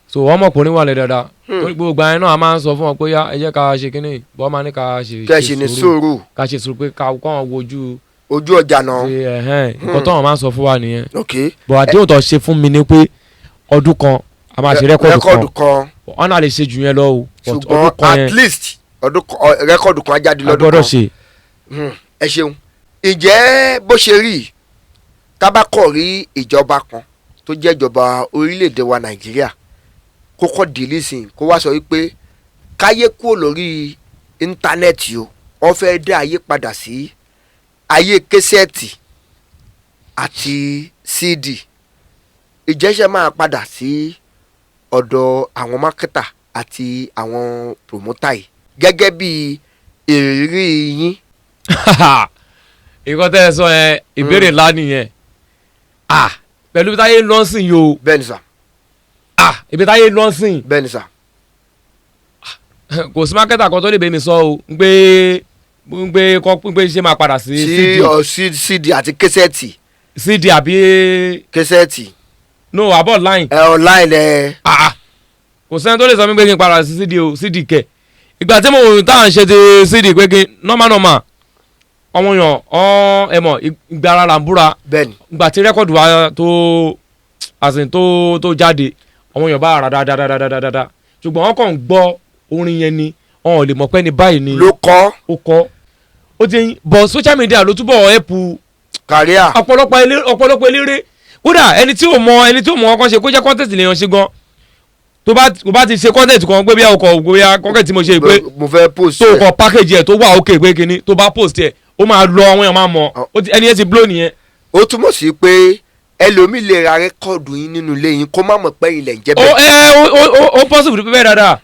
So wọ́n mọ̀ pé orin wà nílẹ̀ dáadáa. Torí gbogbo ìgbà yẹn náà, a máa ń sọ fún wọn pé yá, ẹ jẹ́ ká ṣe kínní bọ́ máa ní ká ṣe Kẹ́ ẹ ṣe ní sùúrù. Ká ṣe sùúrù pé ká kọ́ wọn wojú ojú ọjà náà. Ṣe ẹ̀hẹ́n, nǹkan tó wọn máa ń sọ fún wa nìyẹn. But àdéhùn tó ṣe fún mi ni pé ọdún kan a máa ṣe record record kan. Kan. Wọ́n náà lè ṣe jù yẹn lọ o, but ṣùgbọ́n ọdún kan at yẹn least ọdún kan, record kan á jáde a lọ́dún gbọ́dọ̀ kan. ṣe. Ẹ ṣeun. Ǹjẹ́ bó ṣe rí yìí, tábàkọ̀ rí ìjọba kan tó jẹ́ ìjọba orílẹ̀-èdè wa Nàìjíríà kó kọ́ dìlísìn, kó wá sọ wípé káyé kúrò lórí íńtánẹ́ẹ̀tì o, wọ́n fẹ́ dá ayé padà sí ayé késẹ́ẹ̀tì àti CD, ìjẹ́sẹ̀ máa padà sí ọ̀dọ̀ àwọn marketer àti àwọn promoter yìí gẹ́gẹ́ bí ìrírí yín? Nǹkan tẹ́ ẹ sọ yẹn, ìbéèrè ńlá nìyẹn. Ah, pẹ̀lú ibi táyé ń lọ sìn yìí o. Bẹ́ẹ̀ ni sà. Ah, ibi táyé ń lọ sìn. Bẹ́ẹ̀ ni sà. Kò sí marketer kan tó lè bẹ́ mi sọ o ń pé ń pé kọ́ ń pé ṣé máa padà sí sí CD. Ọ sí CD àti késẹ́ẹ̀tì. CD àbí késẹ́ẹ̀tì. No, àbọ̀ line. Ẹ online ẹ. Ah ah, kò sẹ́ni tó lè sọ mí pé kí n padà sí CD o. CD kẹ̀, ìgbà tí mo tá à ń ṣe ti CD pé kí normal normal, ọmọ yàn ọ ẹ mọ̀, ìgbà ara là ń búra. Bẹ́ẹ̀ ni. Ìgbà tí record wa tó as in tó jáde, àwọn èèyàn bá ara dáadáa, ṣùgbọ́n wọ́n kàn ń gbọ́ orin yẹn ni, wọn ò lè mọ̀ pé ní báyìí ni ló kọ́. Ó kọ́ ó ti ń bọ̀. Social media ló túbọ̀ help kàríà. Ọ̀pọ̀lọpọ̀ eléré. Kódà ẹni tí ò mọ, ẹni tí ò mọ ọkàn ṣe, kó jẹ́ content lèèyàn ṣe gan, tó bá ti ṣe content kan pé bí ọkọ̀ bóyá content tí mo ṣe pé mo fẹ́ post tó ẹ̀. kọ package ẹ̀ tó wà ókè pé kíní, tó bá post ẹ̀, ó máa lọ, àwọn èèyàn máa mọ̀. Ẹni yẹn ti blow nìyẹn. Ó túmọ̀ sí pé ẹlòmíì lè ra record yín nínú ilé yín kó má mọ̀ pé ilẹ̀ ń jẹ́ Ó bẹ́ẹ̀. ẹ ó possible pé bẹ́ẹ̀ dáadáa.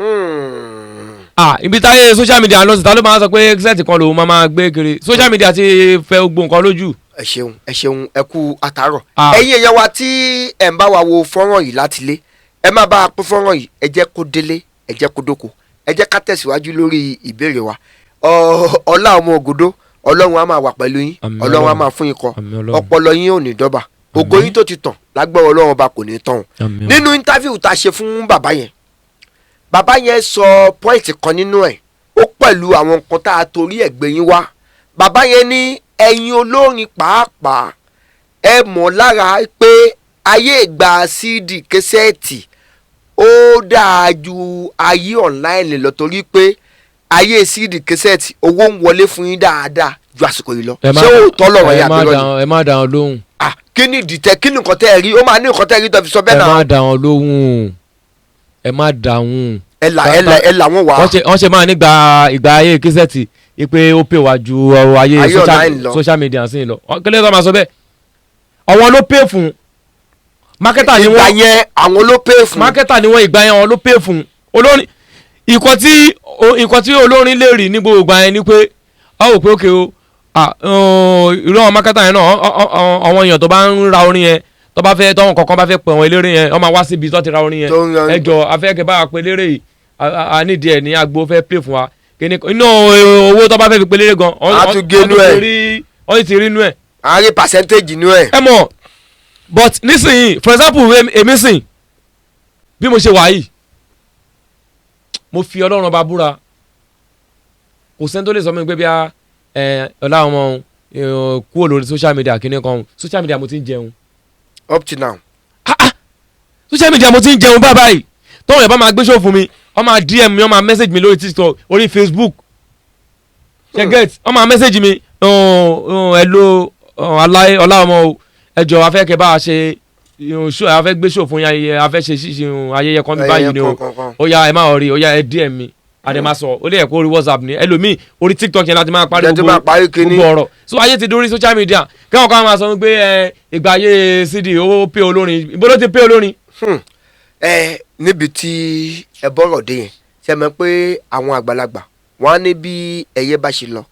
Ah, ibi táyé social media lọ sí, ta ló máa ń sọ pé set kan lòun máa gbé kiri? Social media ti fẹ́ gbogbo nǹkan lójú. Ẹ ṣeun, ẹ ṣeun, ẹ kú àtàárọ̀. Ah. Ẹ̀yin èèyàn wa tí ẹ̀ ń bá wa wo fọ́nrán yìí láti ilé, ẹ má bá a pín fọ́nrán yìí, ẹ jẹ́ kó délé, ẹ jẹ́ kó dóko. Ẹ jẹ́ ká tẹ̀síwájú lórí ìbéèrè wa. Ọlá Ọmọ Ògòdó, Ọlọ́run á máa wà pẹ̀lú yín. Àmín. Ọlọ́run á Ọlọ́run. máa fún yín kọ. Àmín Ọlọ́run. Ọpọlọ yín ò ní dọ́bà, ògo Àmín. yín tó ti tàn lágbára Ọlọ́run Ọba kò ní tàn o. Àmín. Nínú interview tá a ṣe fún bàbá yẹn, bàbá yẹn sọ point kan nínú ẹ̀, ó pẹ̀lú àwọn nǹkan tá a torí ẹ̀ gbé yín wá. Bàbá yẹn ní ẹ̀yin olórin pàápàá, ẹ mọ̀ lára pé ayé ìgbà CD kẹsẹ́ẹ̀tì ó dáa ju ayé online lọ, torí pé ayé CD kẹsẹ́ẹ̀tì, owó ń wọlé fún yín dáadáa ju àsìkò yìí lọ. Ẹ má- Ṣé òótọ́ lọ̀rọ̀ yẹn ẹ má àbí irọ́ ni? ẹ má dá wọn lóhùn. Ah, kí ni ìdìtẹ̀? Kí ni nǹkan tẹ́ ẹ rí? Ó máa ní nǹkan tẹ́ ẹ rí tó fi sọ bẹ́ẹ̀ Ẹ náà. má dá wọn lóhùn, ẹ má dá wọn. Ẹ là, ẹ là, ẹ là wọ́n wá. Wọ́n ṣe máa nígbà ìgbà ayé kẹsẹ̀tì pé ó pè wá ju ọrọ̀ ayé Ayé online lọ. Social media sí lọ. Kí ló máa sọ bẹ́ẹ̀? Àwọn ló pè fún marketer ni Ìgbà wọ́n. yẹn àwọn ló pè fún. Marketer ni wọ́n. Ìgbà yẹn, àwọn ló pè fún olórin. Ìkọ́ tí olórin lè rí ní gbogbo ìgbà yẹn ni pé a ò pé òkè o, ah, irú àwọn marketer yẹn náà, àwọn èèyàn tó bá ń ra orin yẹn, tó bá fẹ́, tọ́wọ́n kankan bá fẹ́ pè wọ́n, eléré yẹn, wọ́n máa wá síbi tó ti ra orin yẹn. Tó ń ra- Ẹ jọ, afẹ́kẹ́ bá wa pe eléré yìí, a nídìí ẹ̀ ní agbo, fẹ́ play fún wa kíni inú owó tó bá fẹ́ fi pe eléré gan. Á tún gé inú ẹ̀. Wọ́n ti rí inú ẹ̀. Àárín percentage inú ẹ̀. Ẹ mọ̀, but nísìnyí, for example, èmi sìn bí mo ṣe wà yìí, mo fi Ọlọ́run Ọba búra, kò sẹ́ni tó lè sọ mi pé bí a ẹ ọlá ọmọ kúrò lórí social media kíní kan. Social media mo ti ń jẹun. Up to now. Ah ah, social media mo ti ń jẹun bá báyìí. Tọ́wọ́n yẹn bá máa gbé show fún mi, wọ́n máa DM mi, wọ́n máa message mi lórí TikTok, orí Facebook, ṣe get? Wọ́n máa message mi, "Hello, ọlá ọmọ o, ẹ jọ̀ọ́, a fẹ́ kẹ́ bá a ṣe show, a fẹ́ gbé show fún yín, ayẹyẹ, a fẹ́ ṣe ṣíṣe ayẹyẹ kan bí báyìí ni o." Kankan. Ó yá, ẹ má rí, ó yá, ẹ DM mi, àdè máa sọ. Ó lè yẹ kó orí WhatsApp ni, ẹlòmíì orí TikTok yẹn láti máa parí Jẹ́ tó máa parí kíní. gbogbo ọ̀rọ̀. So ayé ti dórí social media, kẹ́wọ̀n kan máa sọ pé ẹ ìgbà ayé CD ó pé olórin, ibo ló ti pé olórin? Ẹ níbi tí ẹ bọ́rọ̀ dé yẹn, ṣe mọ̀ pé àwọn àgbàlagbà wọn á ní bí ẹyẹ bá ṣe lọ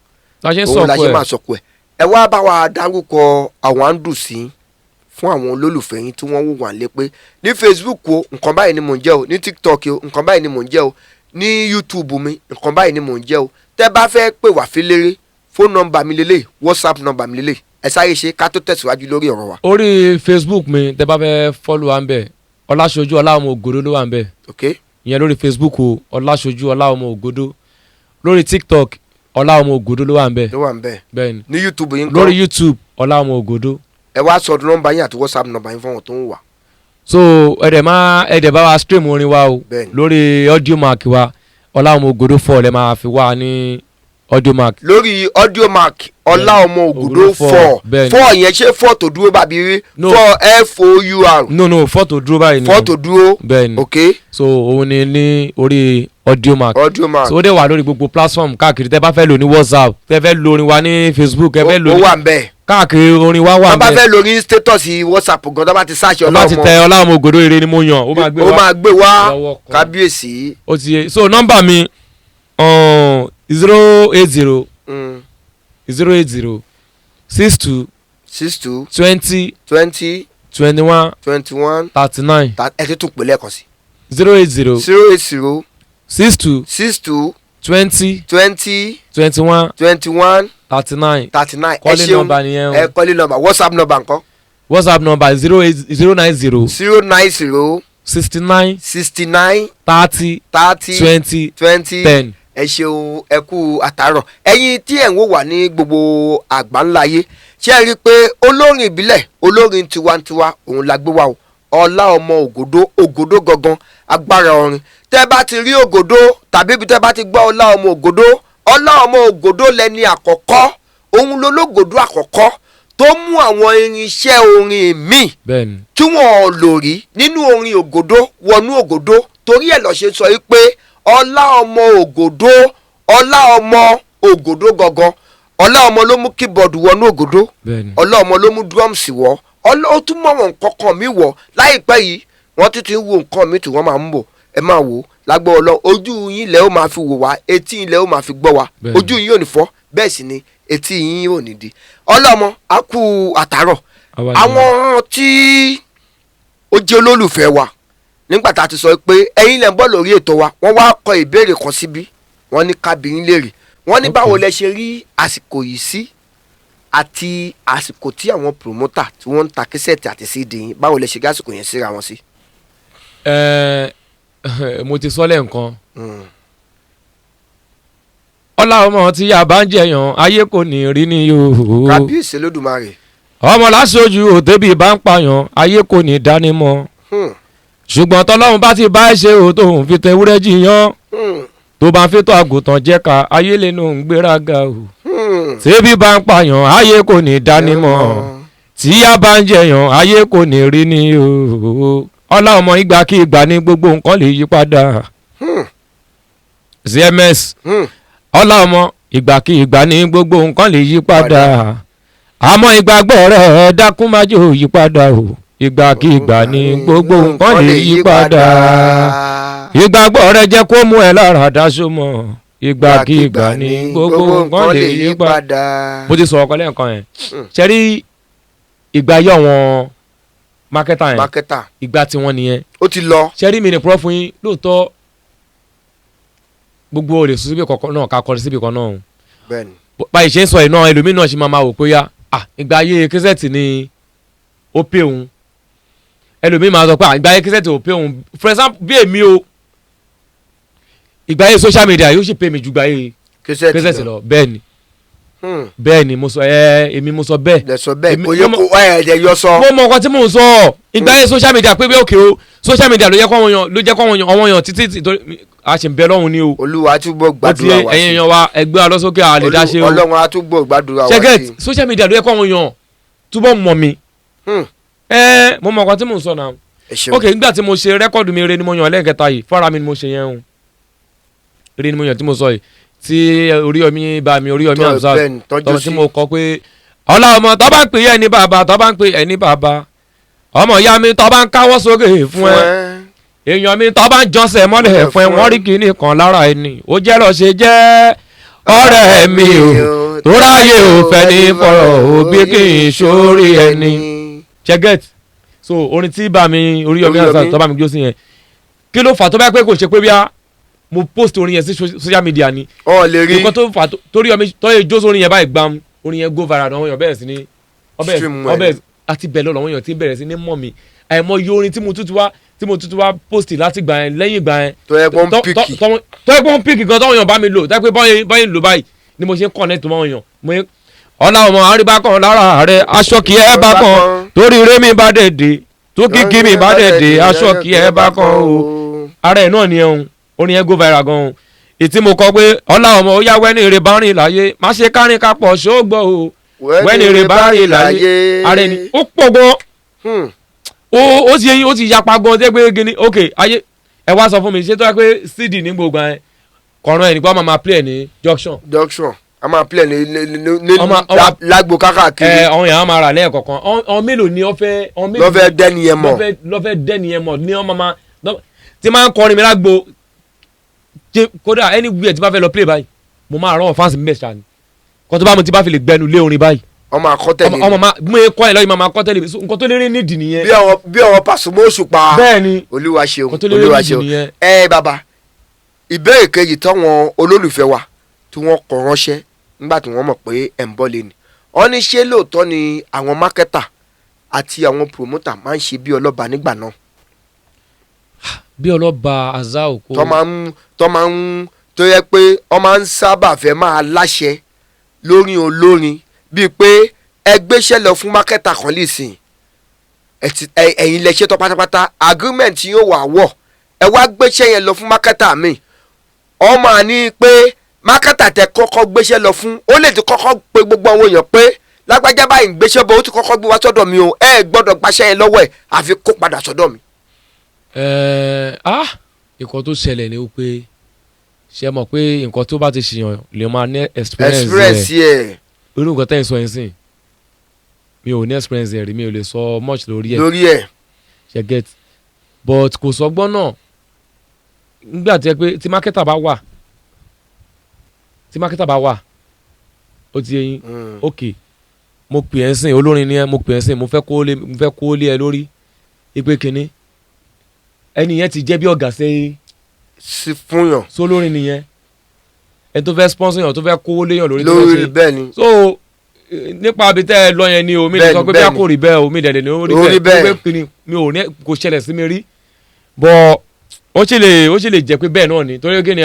La ṣe ń òun la sọ̀kò ṣe ẹ̀. máa sọ̀kò ẹ̀. Ẹ wá bá wa dárúkọ àwọn handle sí fún àwọn olólùfẹ́ yín tí wọ́n wò wá lé pé ní Facebook o, nǹkan báyìí ni mò ń jẹ́ o, ní TikTok o, nǹkan báyìí ni mò ń jẹ́ o, ní YouTube mi, nǹkan báyìí ni mò ń jẹ́ o. Tẹ́ bá fẹ́ pè wá fílérè, phone number mi lélẹ̀, WhatsApp number mi lélẹ̀. Ẹ sáré ṣe ká tó tẹ̀síwájú lórí ọ̀rọ̀ wa. Orí Facebook mi, tẹ bá fẹ́ follow wa ń bẹ̀, Ọláṣojú Ọláọmọ Ògòdó ló wà ń bẹ̀. Ok. Ìyẹn lórí Facebook o, Ọláṣojú Ọláọmọ Ògòdó. Lórí TikTok, Ọláọmọ Ògòdó ló wà ń bẹ̀. Ló wà ń bẹ̀. Bẹ́ẹ̀ ni. Ní YouTube yín Lórí kọ́? YouTube, Ọláọmọ Ògòdó. Ẹ wá sọ nọ́mbà yín àti WhatsApp number yín fún àwọn tó ń wà. So ẹ dẹ̀ má ẹ dẹ̀ bá wa stream orin wa o. Bẹ́ẹ̀ni. Lórí Audiomack wa, Ọláọmọ Ògòdó 4 lẹ máa fi wá ní Audiomack. Lórí Audiomack, Ọláọmọ Ògòdó Ògòdó 4. 4, bẹ́ẹ̀ni. 4 yẹn, ṣé 4 tó dúró bàbí rí? No. 4, four? No, 4 tó dúró báyìí ni. 4 tó dúró. Bẹ́ẹ̀ni. Ok. So òun ni ní orí Audiomack. Audiomack. So ó dẹ̀ wà lórí gbogbo platform káàkiri. Tẹ́ bá fẹ́ lò ní WhatsApp, tẹ́ fẹ́ lo orin wa ní Facebook, ẹ fẹ́ lò Ó ní wà ń bẹ̀. káàkiri, orin wa wà Tó bá ń bẹ̀. fẹ́ lórí status WhatsApp gan, tó bá ti search Tó bá ti Ọláọmọ tẹ Ọláọmọ Ògòdó eré ni mo yàn, ó máa gbé ó wá. máa gbé wá. Lọ́wọ́ kan. Kábíyèsí. Ó ti yé. So nọ́mbà mi, 080 080 62 62 20 20 21 21 39. Ẹ ti tún pè lẹ́ẹ̀kan sí. 080 080 62 62 20 20 21 21 39. 39. Ẹ Calling ṣeun. number nìyẹn o. Ẹ calling number. WhatsApp number ńkọ́? WhatsApp number 080 090 090 69 69 30 30 20 20 10. Ẹ ṣeun, ẹ kú àtàárọ̀. Ẹ̀yin tí ẹ̀ ń wò wá ní gbogbo àgbáńlá ayé, ṣé ẹ rí i pé olórin ìbílẹ̀, olórin tiwantiwa, òun la gbé wa o, Ọlá Ọmọ Ògòdó. Ògòdó gangan, agbára orin. Tẹ́ bá ti rí Ògòdó tàbí ibi tẹ́ bá ti gbọ́ Ọlá Ọmọ Ògòdó, Ọlá Ọmọ Ògòdó lẹni àkọ́kọ́, òun lológòdó àkọ́kọ́ tó mú àwọn irinṣẹ́ orin míì Bẹ́ẹ̀ni. tí wọ́n lò rí nínú orin Ògòdó wọnú Ògòdó. Torí ẹ̀ lọ́ ṣe sọ yìí pé Ọlá Ọmọ Ògòdó, Ọlá Ọmọ Ògòdó gangan. Ọlá Ọmọ ló mú keyboard wọnú Ògòdó. Bẹ́ẹ̀ni. Ọlá Ọmọ ló mú drums wọ. Ọlá ó tún mọ̀ wọn nǹkan kan mi wọ̀ láìpẹ́ yìí. Wọ́n tún ti ń wo nǹkan mi tí wọ́n máa ń bọ̀. Ẹ máa wò ó lágbó ọlọ́. Ojú yín lẹ́ ó máa fi wò wá, etí yín lẹ́ ó máa fi gbọ́ wá. Bẹ́ẹ̀ni. Ojú yín ò ní fọ́, bẹ́ẹ̀ sì ni etí yín ò ní di. Ọlọ́mọ, á kú àtàárọ̀. Àwa nìyẹn. Àwọn tí ó jẹ́ olólùfẹ́ wa, nígbà tá a ti sọ pé ẹ̀yin lẹ́ ń bọ̀ lórí ètò wa, wọ́n wá kọ ìbéèrè kan síbí. Wọ́n ní kábíyín léèrè, wọ́n ní báwo lẹ ṣe rí àsìkò yìí sí, àti àsìkò tí àwọn promoter tí wọ́n ń ta cassette àti CD yín, báwo lẹ ṣe rí àsìkò yẹn síra wọn sí? Ẹ mo ti sọ lẹ́ǹkan. Ọlá Ọmọ tí yà bá ń jẹyàn, ayé kò ní rí ní yòó. Kábíyèsí Olódùmarè. Ọmọ láṣojú òtẹ́bí bá ń pààyàn, ayé kò ní dánimọ̀. Ṣùgbọ́n tọ́lọ́run bá ti bá ẹ ṣe o, tóun fi tẹ ewúrẹ́ jiyàn, tó bá ń fi tó àgùntàn jẹ́ ká, ayé lè nù ń gbéraga o. Tẹ́bí bá ń pààyàn, ayé kò ní dánimọ̀. Tí yà bá ń jẹyàn, ayé kò ní rí ní o. Ọlá Ọmọ, ìgbà kí ìgbà ní gbogbo nǹkan lè yí padà. Cms. Ọlá Ọmọ, ìgbàkigbà ní gbogbo nǹkan lè yí padà, àmọ́ ìgbàgbọ́ rẹ̀ dákún má jò yí padà o. Ìgbàkigbà ní gbogbo nǹkan lè yí padà, ìgbàgbọ́ rẹ̀ jẹ́ kó mú ẹ lára dáṣọ mọ́. Ìgbàkigbà ní gbogbo nǹkan lè yí padà. Mo ti sọ̀rọ̀ kan lẹ́ẹ̀kan yẹn. Ṣe rí ìgbà yọ àwọn marketer yẹn, Marketer. ìgbà tí wọ́n nìyẹn. Ó ti lọ. Ṣe rí mi ní purọ́ fún yín, lóòótọ́ gbogbo olè sùn síbi kankan náà, ká kọrin síbi kan náà o. Báyìí ṣe ń sọ iná, ẹlòmíì náà ṣe máa ma wò pé yá, ah, ìgbà ayé cassette ni ó pé òun. Ẹlòmíì máa sọ pé, ah, ìgbà ayé cassette ò pé òun. For example, bí èmi o, ìgbà ayé social media yóò sì pé mi ju ìgbà ayé cassette lọ. Bẹ́ẹ̀ ni. Bẹ́ẹ̀ ni mo sọ ẹ, èmi mo sọ bẹ́ẹ̀. Lẹ sọ bẹ́ẹ̀. Kò yẹ Mo kó ẹ ẹ yọ sọ. Mo mọ nǹkan tí mò ń sọ. Ìgbà ayé social media pé bí òkè o, social media ló yẹ kó àwọn èèyàn, ló jẹ́ kó àwọn èèyàn títí tí torí a ṣì ń bẹ lọ́hùn ni o. Olúwa túbọ̀ Ó ti gbàdúrà wa ẹ̀yin sí. èèyàn wa, ẹgbẹ́ wa lọ́sọ́kè, àlè dá ṣe o. Ọlọ́run á túbọ̀ gbàdúrà wa Ṣẹ́gẹ̀t sí. social media ló yẹ kó àwọn èèyàn túbọ̀ mọ̀ mi. Ẹ mo mọ nǹkan tí mò ń sọ náà. Ẹ ṣeun. Ok, nígbà tí mo ṣe record mi, eré ni mo yàn lẹ́ẹ̀kẹta yìí, fúnra mi ni mo ṣe yẹn o. Eré ni mo yàn tí mo sọ yìí, tí Oríyọmí bá mi, Oríyọmí Hamzat Bẹ́ẹ̀ni, tọ́jú tọ́ sí. tí mo kọ pé ọlá ọmọ tó bá ń pè é ní bàbá, tó bá ń pè é ní bàbá, ọmọ ìyá mi tó bá ń káwọ́ sókè fún ẹ, èèyàn mi tó bá ń jọ́sẹ̀ mọ́lẹ̀ fún ẹ, wọ́n rí kinní kan lára ẹni, ó jẹ́ lọ ṣe jẹ́ ọ̀rẹ́ mi o, tó ráyè ò fẹ́ ní fọ̀rọ̀ òbí kì í sórí ẹni. Ṣé get? So orin tí bá mi Oríyọmí Oríyọmí. Hamzat tó bá mi jó sí yẹn, kí ló fà tó bá pẹ́ kò ṣe pé bíá mo post orin yẹn sí social media ni? Ọ lè rí. Nǹkan tó fà torí Oríyọmí tó yẹ jó sórin yẹn báyìí, gbam, orin yẹn go viral, àwọn èèyàn bẹ̀rẹ̀ sí ní ọbẹ̀ Stream ẹ̀. ọbẹ̀ àti bẹ́ẹ̀ lọ, làwọn èèyàn ti bẹ̀rẹ̀ sí ní mọ̀ mi. Àìmọye orin tí mo tuntun wá post láti gbà yẹn, lẹ́yìn ìgbà yẹn, tó yẹ kó ń pick. tó yẹ kó ń pick gan, táwọn èèyàn bá mi lò, tó yẹ pé báyìí lò báyìí ni mo ṣe ń connect mọ́ èèyàn. Mo yẹ ọ̀la ọmọ àríbá kan lára rẹ̀, aṣọ kì í ẹ bá kan, torí rémi bá dẹ̀dẹ̀ tó kíkí mi bá dẹ̀dẹ̀, aṣọ kì í ẹ bá kan o. Ara ẹ̀ náà ni ẹ̀hún orin yẹn go viral gan o. Ìtí mo kọ pé ọlá ọmọ ó yá, wẹ́ni èrè bá rìn láyé, má ṣe kárin kápọ̀ ṣógbọ́ o, wẹ́ni èrè bá rìn láyé. Ara ẹni ó pọ̀ gan. Ó ti ó ti yapa gan tẹ́ pé gini. Ok, ayé ẹ wá sọ fún mi, ṣé tó yẹ pé CD ní gbogbo ẹ kọ̀ọ̀rọ̀ ẹ̀ nípa máa play ẹ̀ ní junction? Junction, a máa play ní lágbo kákàkiri. Ẹ ọ̀hún yẹn á máa rà lẹ́ẹ̀kọ̀kan. Ọ̀hún mélòó ni ọ fẹ́, ọ̀hún mélòó lọ́fẹ̀ẹ́ dẹ́ni yẹn mọ̀? Lọ́fẹ́ dẹ́ni yẹn mọ̀ ní ọmọ máa tí máa ń kọrin mi lágbo. Kódà anywhere tí bá fẹ́ lọ play báyìí, mo máa rán fans mi bẹ́ẹ̀ ṣáà ni kó tó bá mo ti bá fi lè gbẹnu lé orin báyìí. Ọmọ àkọ́tẹ̀lé. Ọmọ máa mú e kọ́ ẹ lọ́yìn, máa kọ́ tẹ́lẹ̀ mi. Nǹkan tó lè rí nídìí nìyẹn. Bí ọ̀rọ̀ Pasuma Òṣùpá. Bẹ́ẹ̀ ni. Olúwa ṣeun. Nǹkan tó lè rí Olúwa nídìí ṣeun. nìyẹn. Ẹ bàbá, ìbéèrè kejì táwọn olólùfẹ́ wa tí wọ́n kọ ránṣẹ́ nígbà tí wọ́n mọ̀ pé ẹ̀ ń bọ̀ lé ni, wọ́n ní ṣé lóòótọ́ ni àwọn marketer àti àwọn promoter máa ń ṣe bí ọlọ́ba nígbà náà? Bí ọlọ́ba azao kó. Tó máa ń tó yẹ pé wọ́n máa ń sábà fẹ́ máa láṣẹ lórí olórin, bíi pé ẹ gbéṣẹ́ lọ fún marketer kan lè sìn, ẹ̀yin lẹ ṣe tán pátápátá, agreement yóò wà wọ̀, ẹ wá gbéṣẹ́ yẹn lọ fún marketer mi, ọ máa ní pé marketer tẹ kọ́kọ́ gbéṣẹ́ lọ fún, ó lè ti kọ́kọ́ pe gbogbo àwọn èèyàn pé lágbájá báyìí ń gbéṣẹ́ bọ̀, ó ti kọ́kọ́ gbé wá sọ́dọ̀ mi o, ẹ gbọ́dọ̀ gbaṣẹ́ yẹn lọ́wọ́ ẹ̀ àfi kó padà sọ́dọ̀ mi. Ẹ̀ẹ́, ah, nǹkan tó ṣẹlẹ̀ ni pé, ṣe mọ̀ pé nǹkan tó bá ti ṣìyàn lè máa ní experience. Experience ẹ̀. Irú nǹkan tẹ́yìn sọ yẹn sìn, mi ò ní experience ẹ̀ rí, mi ò lè sọ much lórí ẹ̀. Lórí ẹ̀. Ṣe get? But kò sọgbọ́n náà nígbà tí ẹ pé tí marketer bá wà, ó ti yé yín? Ok, mo pè ẹ́ sìn, olórin ni ẹ, mo pè ẹ́ sìn, mo fẹ́ kó lé ẹ lórí ipe kínní, ẹni yẹn ti jẹ́ bí ọ̀gá sí sí fúnyàn. Sólórin nìyẹn, ẹni tó fẹ́ sponsor yàn, tó fẹ́ kówó léyàn lórí, tó fẹ́ lórí ṣe. Bẹ́ẹ̀ ni. So nípa abi tẹ́ ẹ lọ yẹn ni o, mi lè sọ pé bí a Bẹ́ẹ̀ni. kò rí bẹ́ẹ̀ o, mi dẹ̀dẹ̀ ni ó rí Ó rí bẹ́ẹ̀. bẹ́ẹ̀. Pé kí ni, mi ò ní, kò ṣẹlẹ̀ sí mi rí, bọ́ ó sì lè jẹ́ pé bẹ́ẹ̀ náà ni, torí kí ni,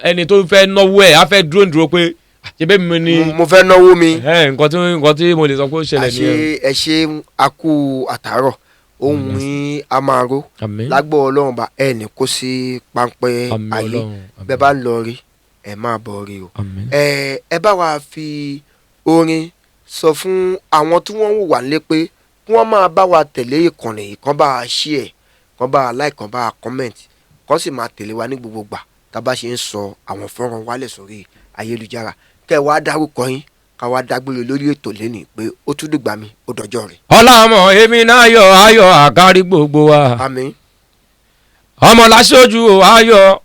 ẹni tó fẹ́ náwó ẹ̀ á fẹ́ dúró dúró pé ṣe bẹ́ẹ̀ mi ni. Mo fẹ́ náwó mi. Ẹ, nǹkan tí mo lè sọ pé ó ṣẹlẹ̀ Àṣe nìyẹn. ẹ ṣe, akú àtàárọ̀, ohun yín a máa ró. Àmín. Lágbó Ọlọ́run bá ẹ ní kó sí páńpẹ́ Àmín. ayé. Ọlọ́run, àmín. Bẹ́ẹ̀ bá ń lọ rí, ẹ máa bọ̀ rí o. Àmín. Ẹ bá wa fi orin sọ fún àwọn tí wọ́n ń wò wá nílé pé kí wọ́n máa bá wa tẹ̀lé ìkànnì yìí, kán bá wa share, kán bá wa like, kán bá wa comment, kán sì máa tẹ̀lé wa ní gbogbo gbà tá a bá ṣe ń sọ àwọn fọ́nrán wálẹ̀ sórí ayélujára. Kẹ́ ẹ wá dárúkọ yín, ká wá dágbére lórí ètò lẹ́nìí pé ó tún dìgbà mi, ó dọjọ́ rẹ̀. Ọlámọ èmi náà yọ ayọ̀ àkárí gbogbo wa. Àmín. Ọmọ láṣojú o, ayọ̀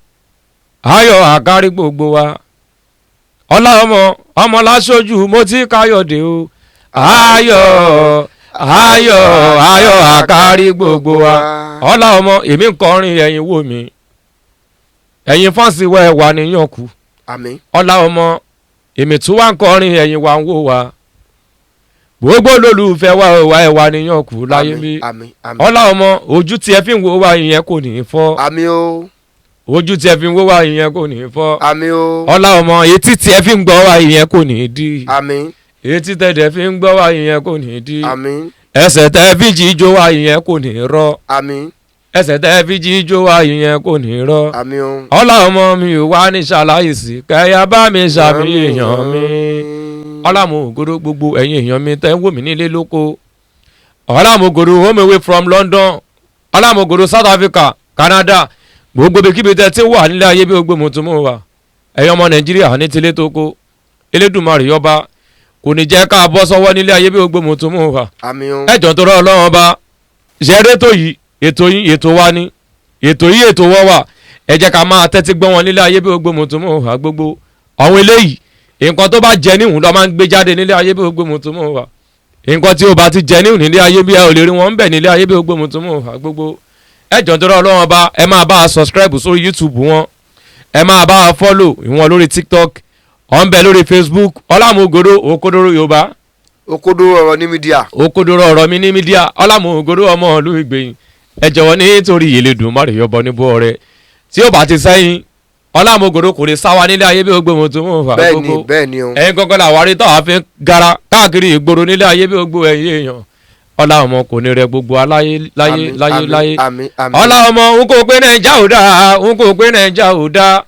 ayọ̀ àkárí gbogbo wa. Ọlá ọmọ ọmọ láṣojú mo ti káyọ̀dé o, ayọ̀ ayọ̀ ayọ̀ àkárí gbogbo wa. Ọlá ọmọ èmi ń kọrin, ẹ̀yin wò mí, ẹ̀yin fans wẹ̀ wà níyàn kú. Àmín. Ọlá ọmọ èmi tún wá ń kọrin, ẹ̀yin wà ń wò wá, gbogbo olólùfẹ́ wa ò wá, ẹ̀ wà níyàn kú láyé bí. Àmín, àmín. Ọlá ọmọ, ojú tí ẹ fi ń wo wa ìyẹn kò ní í fọ́. Àmín o. Ojú tí ẹ fi ń wo wa ìyẹn kò ní í fọ́. Àmín o. Ọlá ọmọ, etí tí ẹ fi ń gbọ́ wa ìyẹn kò ní í dí. Àmín. Etí tẹ̀dẹ̀ fi ń gbọ́ wa ìyẹn kò ní í dí. Àmín. Ẹsẹ̀ tẹ́ fi jíjó wa ìyẹn kò ní í rọ́. Àmín. Ẹsẹ̀ tẹ́ fi jíjó wa ìyẹn kò ní í rọ́. Àmín o. Ọlá ọmọ, mi ò wá ní ṣàlàyé kẹyà bá mi ṣàmì èèyàn mi. Ọlámògòdò, gbogbo ẹ̀yin èèyàn mi tẹ́ ń wò mí nílé lóko, Ọlámògòdò home away from London, Ọlámògòdò South Africa, Canada, gbogbo ibikíbi tẹ́ ti wà nílé ayé bí gbogbo mùtúmù wà, ẹ̀yin ọmọ Nàìjíríà ní tilé tó kó, Elédùmarè yọba kò ní jẹ́ ká bọ́ sọ́wọ́ nílé ayé bí gbogbo mùtúmù wà. Àmín o. Ẹjọ́ tó rọ Ọlọ́run ọba ṣeré tó yìí, ètò yìí ètò wa ni, ètò yìí ètò wọ́ wà, ẹ jẹ́ ká máa tẹ́tí gbọ́ wọn nílé ayé bí gbogbo mùtúmù wà. Gbogbo àwọn eléyìí, nǹkan tó bá jẹ níhùn ló máa ń gbé jáde nílé ayé bí gbogbo mùtúmù wà. Nǹkan tí o bá ti jẹ ní nílé ayé bí ẹ ò lè rí wọn ń bẹ̀ nílé ayé bí gbogbo mùtúmù gbogbo. Ẹ jọ̀ọ́ nítorí Ọlọ́run Ọba, ẹ máa bá a subscribe sórí YouTube wọn, ẹ máa bá a follow ìwọ̀n lórí TikTok, ọ̀ ń bẹ lórí Facebook, Ọlámúgòdó Òkodoro Yorùbá. Òkodoro ọ̀rọ̀ ní media. Òkodoro ọ̀rọ̀ mi ní media, Ọlámúgòdó ọmọ ìlú Ìgbẹ̀yìn. Ẹ jọ̀wọ́ nítorí Elédùmarè yọbọ níbo ọrẹ tí ó bá ti sẹ́yìn, Ọlámúgòdó kò lè sá wa nílé ayé bí gbogbo mùtúmù Bẹ́ẹ̀ ni. gbogbo. Bẹ́ẹ̀ ni o. Ẹ̀yin gangan làwárí táwa fi ń gara káàkiri ìgboro nílé ayé bí gbogbo ẹ̀yin èèyàn. Ọlá ọmọ kò ní rẹ gbogbo aláyé láyé Àmín, láyé àmín, láyé. Àmín, àmín. Ọlá ọmọ n kò pé Nàìjà ò dáa, n kò pé Nàìjà ò dáa.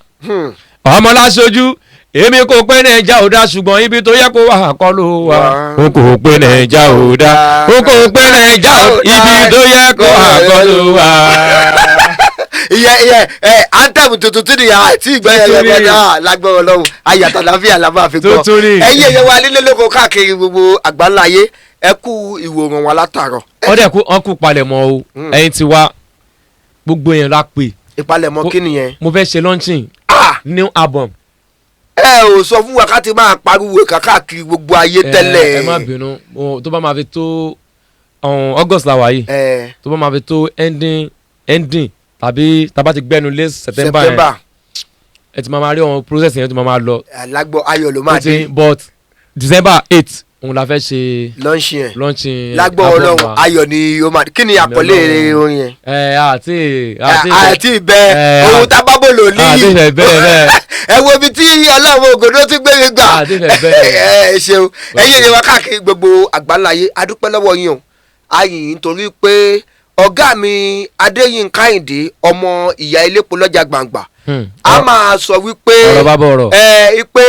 Ọmọ láṣojú èmi kò pé Nàìjà ò dáa, ṣùgbọ́n ibi tó yẹ kó wà kọ́ ló wà. N kò pé Nàìjà ò dáa, n kò pé Nàìjà ò, ibi tó yẹ kó wà kọ́ ló wà. Ìyẹn ẹ anthem tuntun tí nìyà àti ìgbẹ́ yẹn. Tuntun ni. Yẹn náà lágbára Ọlọ́run, ayàtọ̀ láfíà la máa fi gbọ́. Tuntun ni. Ẹ̀yin ẹ̀yẹ wa nílé lóko káàkiri gbogbo àgbáńlá ayé, ẹ kú ìwòrán wa látàárọ̀. Ọdẹ kú wọn kú palẹ̀mọ́ o. Ẹ̀yin ti wá gbogbo yẹn la pè. Ìpalẹ̀mọ́ kí nìyẹn? Mo fẹ́ ṣe launching Ah! new album. Ẹ ò sọ fún wa ká ti máa pariwo káàkiri gbogbo ayé tẹ́lẹ̀. Ẹ má bínú. Tó bá máa fi tó August la wà yìí, tó bá máa fi tó ending tàbí tá bá ti gbẹnu lé September yẹn, September. Ẹ ti máa máa rí àwọn process yẹn tó máa máa lọ. Lágbó ayọ̀ ló máa Ó ti dé. But December 8 òun la fẹ́ ṣe Launch yẹn. launching Lágbó album Ọlọ́run wa. ayọ̀ ni ó máa. Kí ni Àmín àkọlé Ọlọ́run. orin yẹn? Ẹ àti àti Àti ìbẹ ohun tá a bá bò lò àti níyì. ìfẹ́ bẹ́ẹ̀ bẹ́ẹ̀. Ẹ wo ibi tí Ọlọ́run ògòdó tún gbé mi gbà. Àti ìfẹ́ bẹ́ẹ̀. Ẹ ṣeun, ẹ̀yin èèyàn wa káàkiri gbogbo àgbáláyé, adúpẹ́ lọ́wọ́ yín o. Ayìn nítorí pé ọ̀gá mi Adéyínká Àyìndé, ọmọ ìyá elépo lọ́jà gbàǹgbà, a máa sọ wípé Ọ̀rọ̀ bá bọ̀ ọ̀rọ̀. Ẹ pé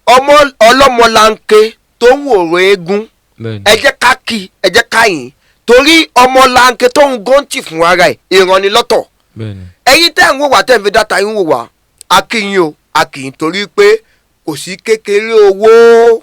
ọmọ ọlọ́mọlanke tó ń wòrò eégún, Bẹ́ẹ̀ni. ẹ jẹ́ ká kí, ẹ jẹ́ ká yìn, torí ọmọlanke tó ń góńtì fún ara ẹ̀ ìrànilọ́tọ̀. Bẹ́ẹ̀ni. Ẹ̀yin tẹ́ ń wò wá, tẹ́ ń fi data yín wò wá, a kí yín o, a kì í torí pé kò sí kékeré owó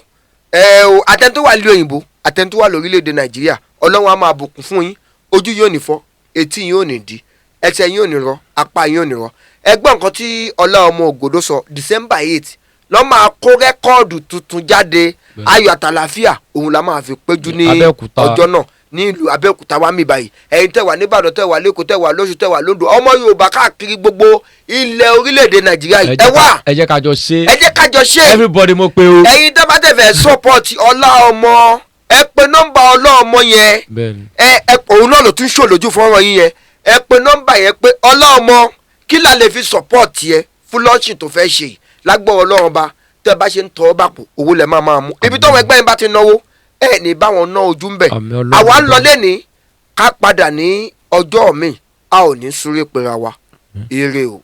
ẹ o. Àtẹni tó wà nílùú òyìnbó, àtẹni tó wà lórílẹ̀‐èdè Nàìjíríà, Ọlọ́run á máa bùkún fún yín. Ojú yóò ní fọ́, etí yín ò ní di, ẹsẹ̀ yín ò ní rọ, apá yín ò ní rọ. Ẹgbọ́n nǹkan tí Ọlá ọmọ Ògòdó sọ, December 8 lọ́ máa kó record tuntun jáde. Ayọ̀ àtàlàfíà òun la máa fi péjú ní Abẹ́òkúta. ọjọ́ náà ní ìlú Abẹ́òkúta wa mi báyìí. Ẹ̀yin tẹ́ wà nìbàdàn, tẹ́ wà lẹ́kọ̀ọ́, tẹ́ wà lóṣù, tẹ́ wà lóńdó, ọmọ Yorùbá káàkiri gbogbo ilẹ̀ orílẹ̀-èdè Nàìjíríà yìí, ẹ wá. Ẹ jẹ́ ká jọ ṣe. Ẹ jẹ́ ká jọ ṣe. Everybody mo pe o. Ẹ̀yin tẹ́ bá tẹ̀ fẹ́ support Ọlá ọmọ, ẹ pe nọ́mbà Ọlá ọmọ yẹn. Bẹ́ẹ̀ni. Ẹ òun náà ló tún ṣò lójú fọ́nrán yín yẹn. Ẹ pe nọ́mbà yẹn pé Ọlá ọmọ, kí la lè fi support yẹ fún launching tó fẹ́ ṣe yìí? Lágbọ́rọ̀ Ọlọ́run ba, tẹ́ bá ṣe ń tọ́ bàpò owó lẹ̀ máa máa mú ibi tọ́wọ́ ẹgbẹ́ yẹn bá ti náwó, ẹ ní báwọn ná ojú ń bẹ̀. Àmín Ọlọ́run. Àwa ń lọ lẹ́ni, ká padà ní ọjọ́ mi, a ò ní súré pera wa. Ire o.